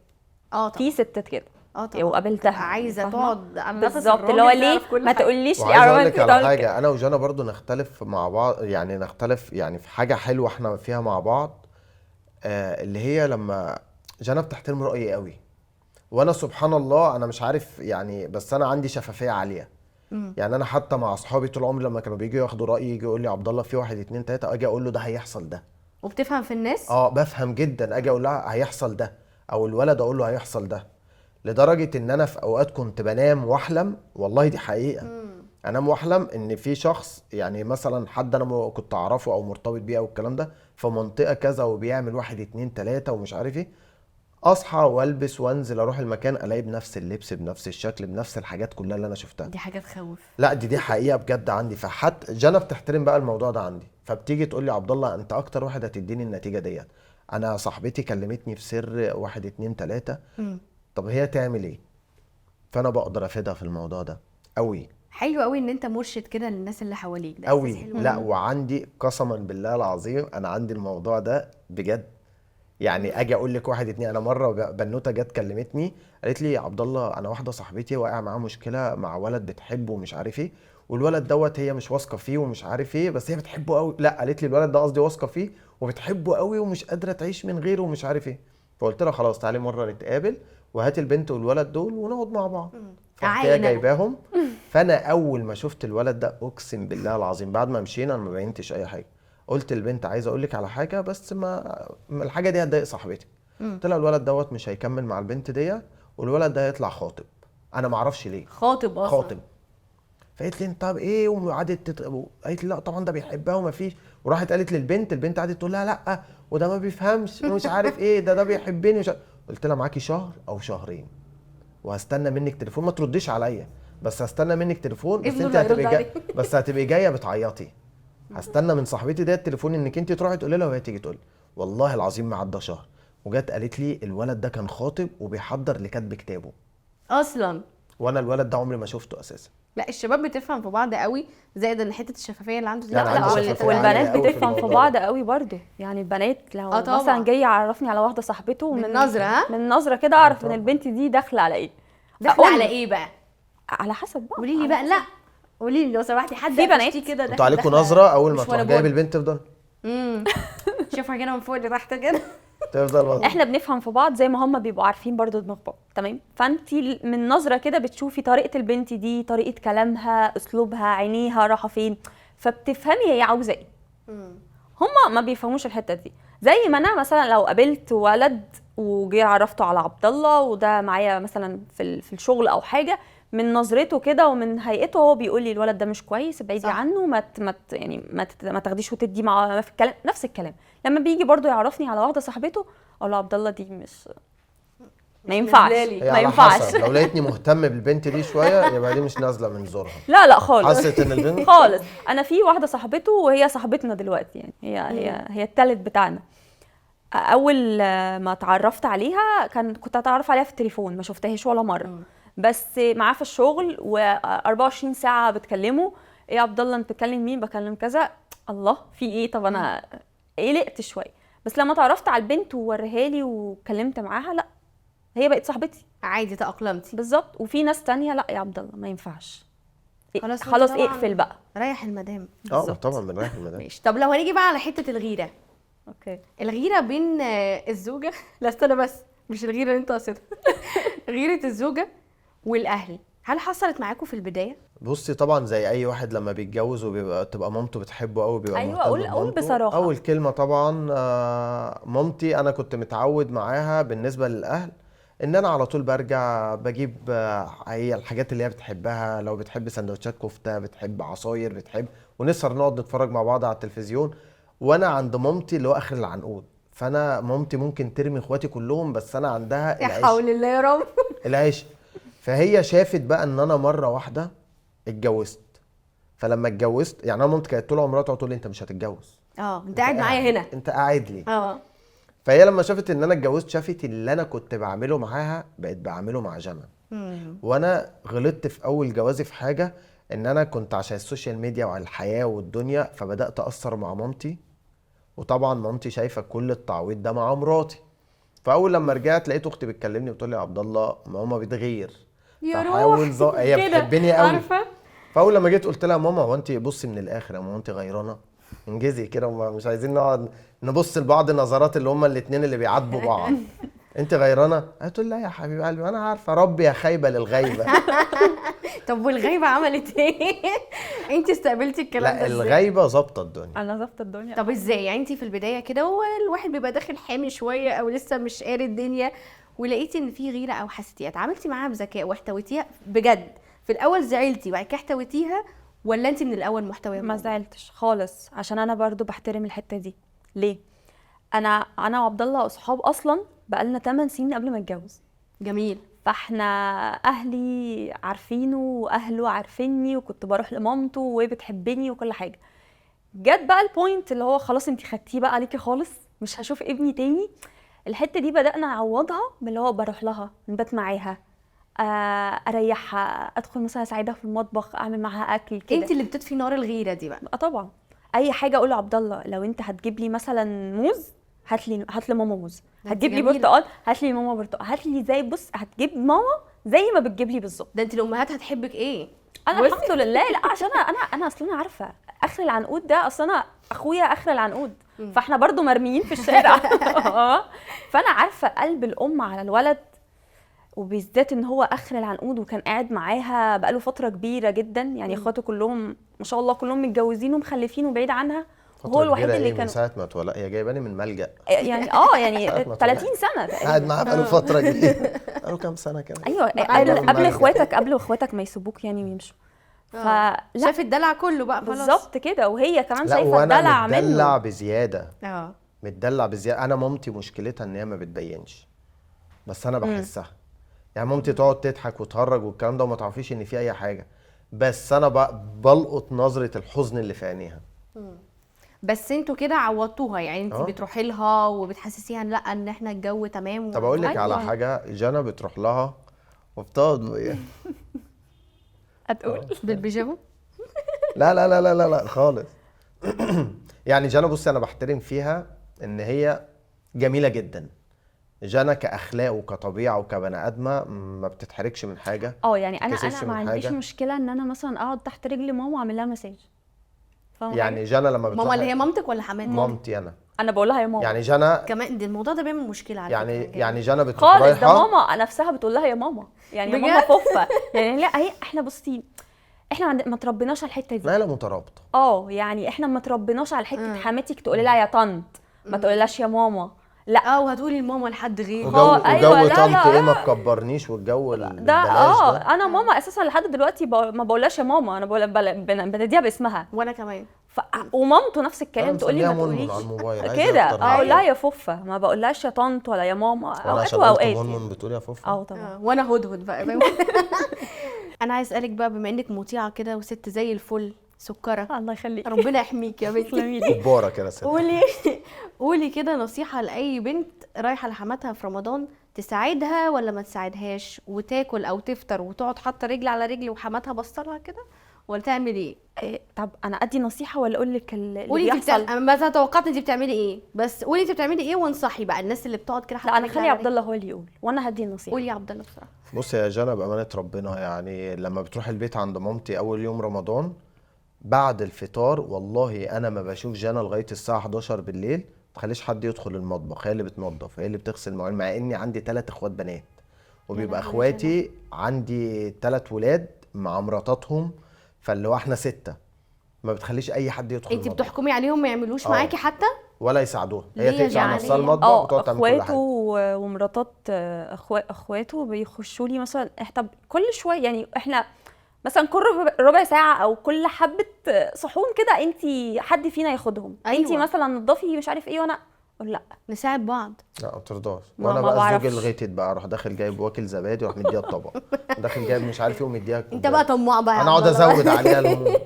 طبعا في ستات كده طبعا وقابلتها عايزه تقعد على نفس بالظبط، اللي هو ليه ما تقوليش ليه. عايزه اقول لك على حاجة، انا وجانا برضو نختلف مع بعض، يعني نختلف يعني في حاجة حلوة احنا فيها مع بعض، اللي هي لما جانا بتحترم رايي قوي، وانا سبحان الله انا مش عارف يعني، بس انا عندي شفافية عالية. يعني انا حتى مع اصحابي طول عمري لما كانوا بييجوا ياخدوا رايي يجي يقول لي عبد الله في 1 2 3، اجي اقول له ده هيحصل ده. وبتفهم في الناس؟ بفهم جدا، اجي اقول لها هيحصل ده، او الولد اقول له هيحصل ده، لدرجة ان انا في اوقات كنت بنام واحلم، والله دي حقيقة. انام واحلم ان في شخص، يعني مثلا حد انا كنت اعرفه او مرتبط بيه او الكلام ده في منطقة كذا وبيعمل 1 2 3 ومش عارف ايه، اصحى والبس وانزل اروح المكان الاقي بنفس اللبس بنفس الشكل بنفس الحاجات كلها اللي انا شفتها. دي حاجة تخوف. لا دي حقيقة بجد عندي. فحتى جنى بتحترم بقى الموضوع ده عندي، فبتيجي تقول لي عبد الله انت اكتر واحد هتديني النتيجة ديت، انا صاحبتي كلمتني في سر 1 2 3، طب هي تعمل ايه؟ فانا بقدر افيدها في الموضوع ده قوي. حلو قوي ان انت مرشد كده للناس اللي حواليك، ده قوي. لا وعندي قسما بالله العظيم انا عندي الموضوع ده بجد، يعني اجي اقول لك 1 2. انا مرة بنوته جت كلمتني قالت لي يا عبد الله انا واحدة صاحبتي واقع معاها مشكلة مع ولد بتحبه ومش عارف ايه، والولد دوت هي مش واثقة فيه ومش عارف ايه، بس هي بتحبه قوي. لا قالت لي الولد ده قصدي واثقة فيه وبتحبه قوي ومش قادرة تعيش من غيره ومش عارف ايه. فقلت لها خلاص تعالي مرة نتقابل وهات البنت والولد دول ونقعد مع بعض. فهي جايباهم. فانا اول ما شفت الولد ده اقسم بالله العظيم بعد ما مشينا انا ما بينتش اي حاجة، قلت للبنت عايز اقول لك على حاجة بس ما الحاجة دي هتضايق صاحبتي. قلت لها الولد دوت مش هيكمل مع البنت دي، والولد ده هيطلع خاطب. انا ما اعرفش ليه خاطب اصلا، خاطب. فقالت لي طب ايه، وقعدت قالت لي لا طبعا ده بيحبها وما فيش، وراحت قالت للبنت، البنت قعدت تقول لها لا وده ما بيفهمش ومش عارف ايه، ده بيحبني ومش. قلت لها معاكي شهر او شهرين وهستنى منك تليفون، ما ترديش عليا بس هستنى منك تليفون، بس انت هتبقي بس هتبقي جاية بتعيطي. هستنى من صاحبتي ديت التليفون انك انت تروحي تقولي لها وهي تيجي تقول لي. والله العظيم ما عدى شهر وجت قالت لي الولد ده كان خاطب وبيحضر لكتب كتابه اصلا، وانا الولد ده عمري ما شفته اساسا. لا الشباب بتفهم في بعض قوي، زائد ان حتة الشفافية اللي عنده دي. لا لا والبنات بتفهم في بعض قوي برضو، يعني البنات لو مثلا جاي يعرفني على واحدة صاحبته من نظره، من نظره كده اعرف ان البنت دي داخله على ايه. داخله على ايه بقى؟ على حسب بقى. قولي لي بقى. لا قولي لي لو سمحتي، حد في بنات كده انتوا عليكم نظره اول ما تروح جايب البنت تفضل شوفها كده من فوق لتحت كده تفضل. احنا بنفهم في بعض زي ما هم بيبقوا عارفين برضو دماغ بعض، تمام؟ فانت من نظره كده بتشوفي طريقه البنت دي، طريقه كلامها، اسلوبها، عينيها رايحة فين، فبتفهمي هي عاوزه ايه. هم ما بيفهموش الحتة دي. زي ما انا مثلا لو قابلت ولد وجي عرفته على عبد الله وده معايا مثلا في الشغل او حاجة، من نظرته كده ومن هيئته هو بيقول لي الولد ده مش كويس، ابعدي عنه، ما يعني ما تاخديش وتدي معاه في الكلام. نفس الكلام لما بيجي برضو يعرفني على واحدة صاحبته اقول له عبد الله دي مش ما ينفعش، ما ينفعش. لو لقيتني مهتم بالبنت دي شوية يبقى دي مش نازله من زورها. لا لا خالص، حست ان البنت خالص. انا في واحدة صاحبته وهي صاحبتنا دلوقتي، يعني هي الثالث بتاعنا. اول ما اتعرفت عليها كنت اتعرف عليها في التليفون، ما شفتهاش ولا مرة، بس معاه في الشغل و24 ساعة بتكلمه. ايه يا عبد الله انت بتكلم مين؟ بكلم كذا. الله في ايه؟ طب انا قلقت شوية، بس لما اتعرفت على البنت ووريها لي واتكلمت معاها، لا هي بقت صاحبتي عادي، تأقلمتي بالظبط. وفي ناس تانية لا يا عبد الله ما ينفعش، خلاص اقفل بقى، ريح المدام. طبعا بنريح المدام. ماشي. طب لو هنيجي بقى على حتة الغيرة. okay، الغيرة بين الزوجة، لا استنى بس، مش الغيرة اللي انت قصدها، غيره الزوجة والاهل، هل حصلت معاكم في البداية؟ بصي طبعا زي اي واحد لما بيتجوز وبيبقى تبقى مامته بتحبه قوي، بيبقى ايوه. اقول بصراحة، اول كلمة طبعا مامتي انا كنت متعود معاها بالنسبة للاهل ان انا على طول برجع بجيب هي الحاجات اللي هي بتحبها، لو بتحب سندوتشات كفته، بتحب عصاير، بتحب، ونسهر نقعد نتفرج مع بعض على التلفزيون. وانا عند مامتي اللي هو اخر العنقود، فانا مامتي ممكن ترمي اخواتي كلهم بس انا عندها العيش. يا حول الله يا رب العيش. فهي شافت بقى ان انا مرة واحدة اتجوزت، فلما اتجوزت يعني انا مامتي كانت طول عمرها تقعد تقول لي انت مش هتتجوز، انت قاعد معايا هنا، انت قاعد ليه؟ فهي لما شافت ان انا اتجوزت شافت اللي انا كنت بعمله معاها بقيت بعمله مع جنى. وانا غلطت في اول جوازي في حاجة، ان انا كنت عشان ال social media وعلى الحياة والدنيا فبدات اقصر مع مامتي، وطبعا مامتي شايفه كل التعويض ده مع مراتي. فاول لما رجعت لقيت اختي بتكلمني بتقول لي يا عبد الله ماما بتغير، يا روح هي بتحبني قوي. فاول لما جيت قلت لها ماما هو انت بصي من الاخر يا ماما انت غيرانه، انجزي كده، مش عايزين نقعد نبص لبعض نظرات اللي هما الاثنين اللي بيعاتبوا بعض. انت غيرانه؟ قالت لي لا يا حبيب قلبي انا عارفه ربي يا خايبة للغيبة. طب والغيبة عملت ايه؟ انت استقبلتي الكلام ده؟ لا الغيبة ظابطة الدنيا. انا ظابطة الدنيا. طب ازاي يعني انت في البداية كده والواحد بيبقى داخل حامي شوية او لسه مش قاري الدنيا، ولقيتي ان في غيره او حسيتيها، اتعاملتي معاها بذكاء واحتويتيها بجد في الاول زعلتي وبعد كده احتويتيها، ولا انت من الاول محتويه؟ ما زعلتش خالص، عشان انا برضو بحترم الحتة دي. ليه؟ انا وعبد الله اصحاب اصلا بقالنا 8 سنين قبل ما اتجوز. جميل. فاحنا اهلي عارفينه واهله عارفيني، وكنت بروح لمامته وهي بتحبني وكل حاجة. جت بقى ال point اللي هو خلاص انت خدتيه بقى عليكي خالص، مش هشوف ابني تاني. الحتة دي بدأنا نعوضها باللي هو بروح لها، نبات معاها، اريحها، ادخل مثلا اساعدها في المطبخ، اعمل معاها اكل كده. انت اللي بتطفي نار الغيرة دي بقى. طبعا. اي حاجة اقول لعبد الله لو انت هتجيب لي مثلا موز، هات لي ماما موز، هتجيب لي برتقال هات لي ماما برتقال، هات لي زي بص هتجيب ماما زي ما بتجيب لي بالظبط. ده انت الامهات هتحبك ايه؟ انا الحمد لله. لا عشان انا اصلا عارفه اخر العنقود ده، اصلا انا اخويا اخر العنقود، فاحنا برضو مرميين في الشارع. فانا عارفه قلب الام على الولد، وبالذات ان هو اخر العنقود وكان قاعد معاها بقاله فترة كبيرة جدا، يعني اخواته كلهم ما شاء الله كلهم متجوزين ومخلفين وبعيد عنها، وهو الوحيد اللي كان من ساعة ما اتولد. هي جايباني من ملجأ يعني يعني 30 سنة تقريبا قاعد معاها بقاله فترة كبيرة، بقاله كام سنة كده. ايوه قبل اخواتك ما يسيبوك يعني ويمشوا. فلا شاف الدلع كله بقى خلاص بالظبط كده، وهي كمان شايفه الدلع منه. متدلع بزيادة. متدلع بزيادة. انا مامتي مشكلتها ان هي ما بتبينش، بس انا بحسها. يعني مامتي تقعد تضحك وتهرج والكلام ده وما تعرفيش ان في اي حاجة، بس انا بلقط نظره الحزن اللي في عينيها. بس انتوا كده عوضتوها يعني، انت بتروحي لها وبتحسسيها لا ان احنا الجو تمام. طب اقول لك على حاجة، جانا بتروح لها وبتقعد هتقول بالبيجامه؟ لا لا لا لا لا خالص. يعني جانا بصي انا بحترم فيها ان هي جميلة جدا. جانا كاخلاق وكطبيعه وكبني ادمه ما بتتحركش من حاجة. يعني انا ما عنديش مشكلة ان انا مثلا اقعد تحت رجل ماما واعمل لها مساج. يعني جانا لما بتروح ماما اللي هي مامتك ولا حماتك؟ مامتي انا بقول لها يا ماما. يعني جانا كمان دي الموضوع ده بيعمل مشكلة على يعني فكرة. يعني جانا بتروح خالص، ده ماما نفسها بتقول لها يا ماما، يعني يا ماما فوفه. يعني لا هي احنا بصي احنا ما تربيناش على الحتة دي. لا لا مترابطة. يعني احنا ما تربيناش على حتة حماتك تقولي لها يا طنط، ما تقوليلهاش يا ماما. لا وهتقولي لماما لحد غير. وجو طنط ايه ما تكبرنيش والجو ده. انا ماما اساسا لحد دلوقتي ما بقولهاش يا ماما، انا بقول بناديها باسمها. وانا كمان. ومامته نفس الكلام، تقول لي ما تقوليش كده، اقول لها يا فوفه، ما بقولهاش يا طنط ولا يا ماما. اوقات واوقات منمن بتقول يا فوفه. طبعا. وانا هدهد بقى. انا عايز اسالك بقى، بما انك مطيعة كده وست زي الفل سكره، الله يخليك، ربنا يحميك يا بنتي، كباره كده ست. قولي كده نصيحة لاي بنت رايحة لحماتها في رمضان، تساعدها ولا ما تساعدهاش، وتاكل او تفطر وتقعد حاطه رجل على رجل وحماتها بصلها كده، ولا تعمل ايه؟ طب انا ادي نصيحة ولا اقول لك اللي بيحصل؟ انا توقعت انت بتعملي ايه، بس قولي انت بتعملي ايه وانصحي بقى الناس اللي بتقعد كده. لا انا خلي عبد الله هو اللي يقول وانا هدي النصيحة. قولي يا عبد الله بسرعة. بصي يا جنى بامانه ربنا، يعني لما بتروح البيت عند مامتي اول يوم رمضان بعد الفطار، والله انا ما بشوف جنى لغاية الساعة 11 بالليل. ما تخليش حد يدخل المطبخ، هي اللي بتنظف، هي اللي بتغسل المواعين، مع اني عندي 3 اخوات بنات، وبيبقى اخواتي عندي 3 ولاد مع مراتاتهم، فاللي هو احنا 6. ما بتخليش اي حد يدخل انت بتحكمي عليهم ما يعملوش معاكي حتى ولا يساعدوها، هي تقفل على نفسها المطبخ وتقعد تعمل كل حاجة. اخواته ومراتات اخواته بيخشوا لي مثلا، طب كل شوية يعني احنا مثلا كل ربع ساعة او كل حبه صحون كده انت حد فينا ياخدهم. أيوة. انت مثلا نضفي مش عارف ايه، وانا اقول لا نساعد بعض. لا ما بترضاش. وانا بقى الزوج الغيتت بقى، اروح داخل جايب واكل زبادي واروح مديها الطبق، داخل جايب مش عارف ايه ومديها. انت بقى طماع بقى، انا اقعد ازود عليها الهموم.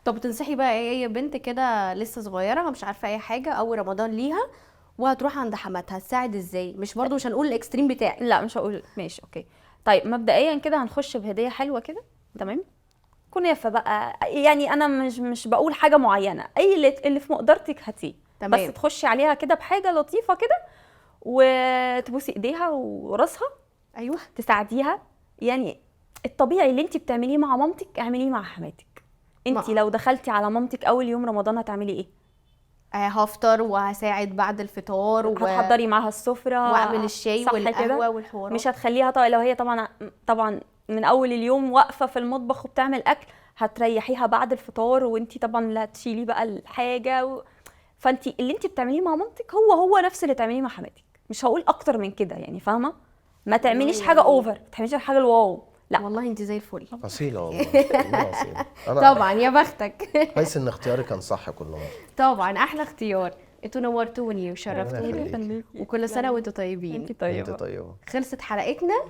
طب تنصحي بقى ايه يا بنت كده لسه صغيرة مش عارفه اي حاجة، اول رمضان ليها وهتروح عند حماتها، تساعد ازاي؟ مش برضو مش هنقول ال extreme بتاعي. لا مش هقول. ماشي okay. طيب مبدئيا كده هنخش بهديه حلوة كده، تمام؟ كنافه بقى، يعني انا مش بقول حاجة معينة، اي اللي في مقدرتك هاتيه، بس تخشي عليها كده بحاجة لطيفة كده، وتبوسي ايديها وراسها. ايوه تساعديها. يعني الطبيعي اللي انت بتعمليه مع مامتك اعمليه مع حماتك. انت لو دخلتي على مامتك اول يوم رمضان هتعملي ايه؟ هفطر وهساعد بعد الفطار هتحضري معاها السفرة واعمل الشاي والقهوة والحوارات. مش هتخليها طبعا لو هي طبعا من اول اليوم واقفة في المطبخ وبتعمل اكل، هتريحيها بعد الفطار، وانت طبعا اللي هتشيلي بقى الحاجة فانت اللي انت بتعمليه مع مامتك هو نفس اللي تعمليه مع حماتك. مش هقول اكتر من كده يعني، فاهمه؟ ما تعمليش حاجة over، ما تعمليش حاجة ال wow، لا. والله انت زي الفل. اصيلة والله، والله اصيلة. انا طبعا يا بختك. كويس ان اختياري كان صح كل مرة. طبعا احلى اختيار. انتوا نورتوني وشرفتوني، ربنا يخليك. وكل سنة وانتوا طيبين. انت طيبة. انت طيبة. خلصت حلقتنا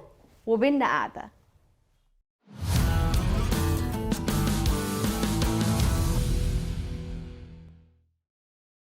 وبينا قعدة.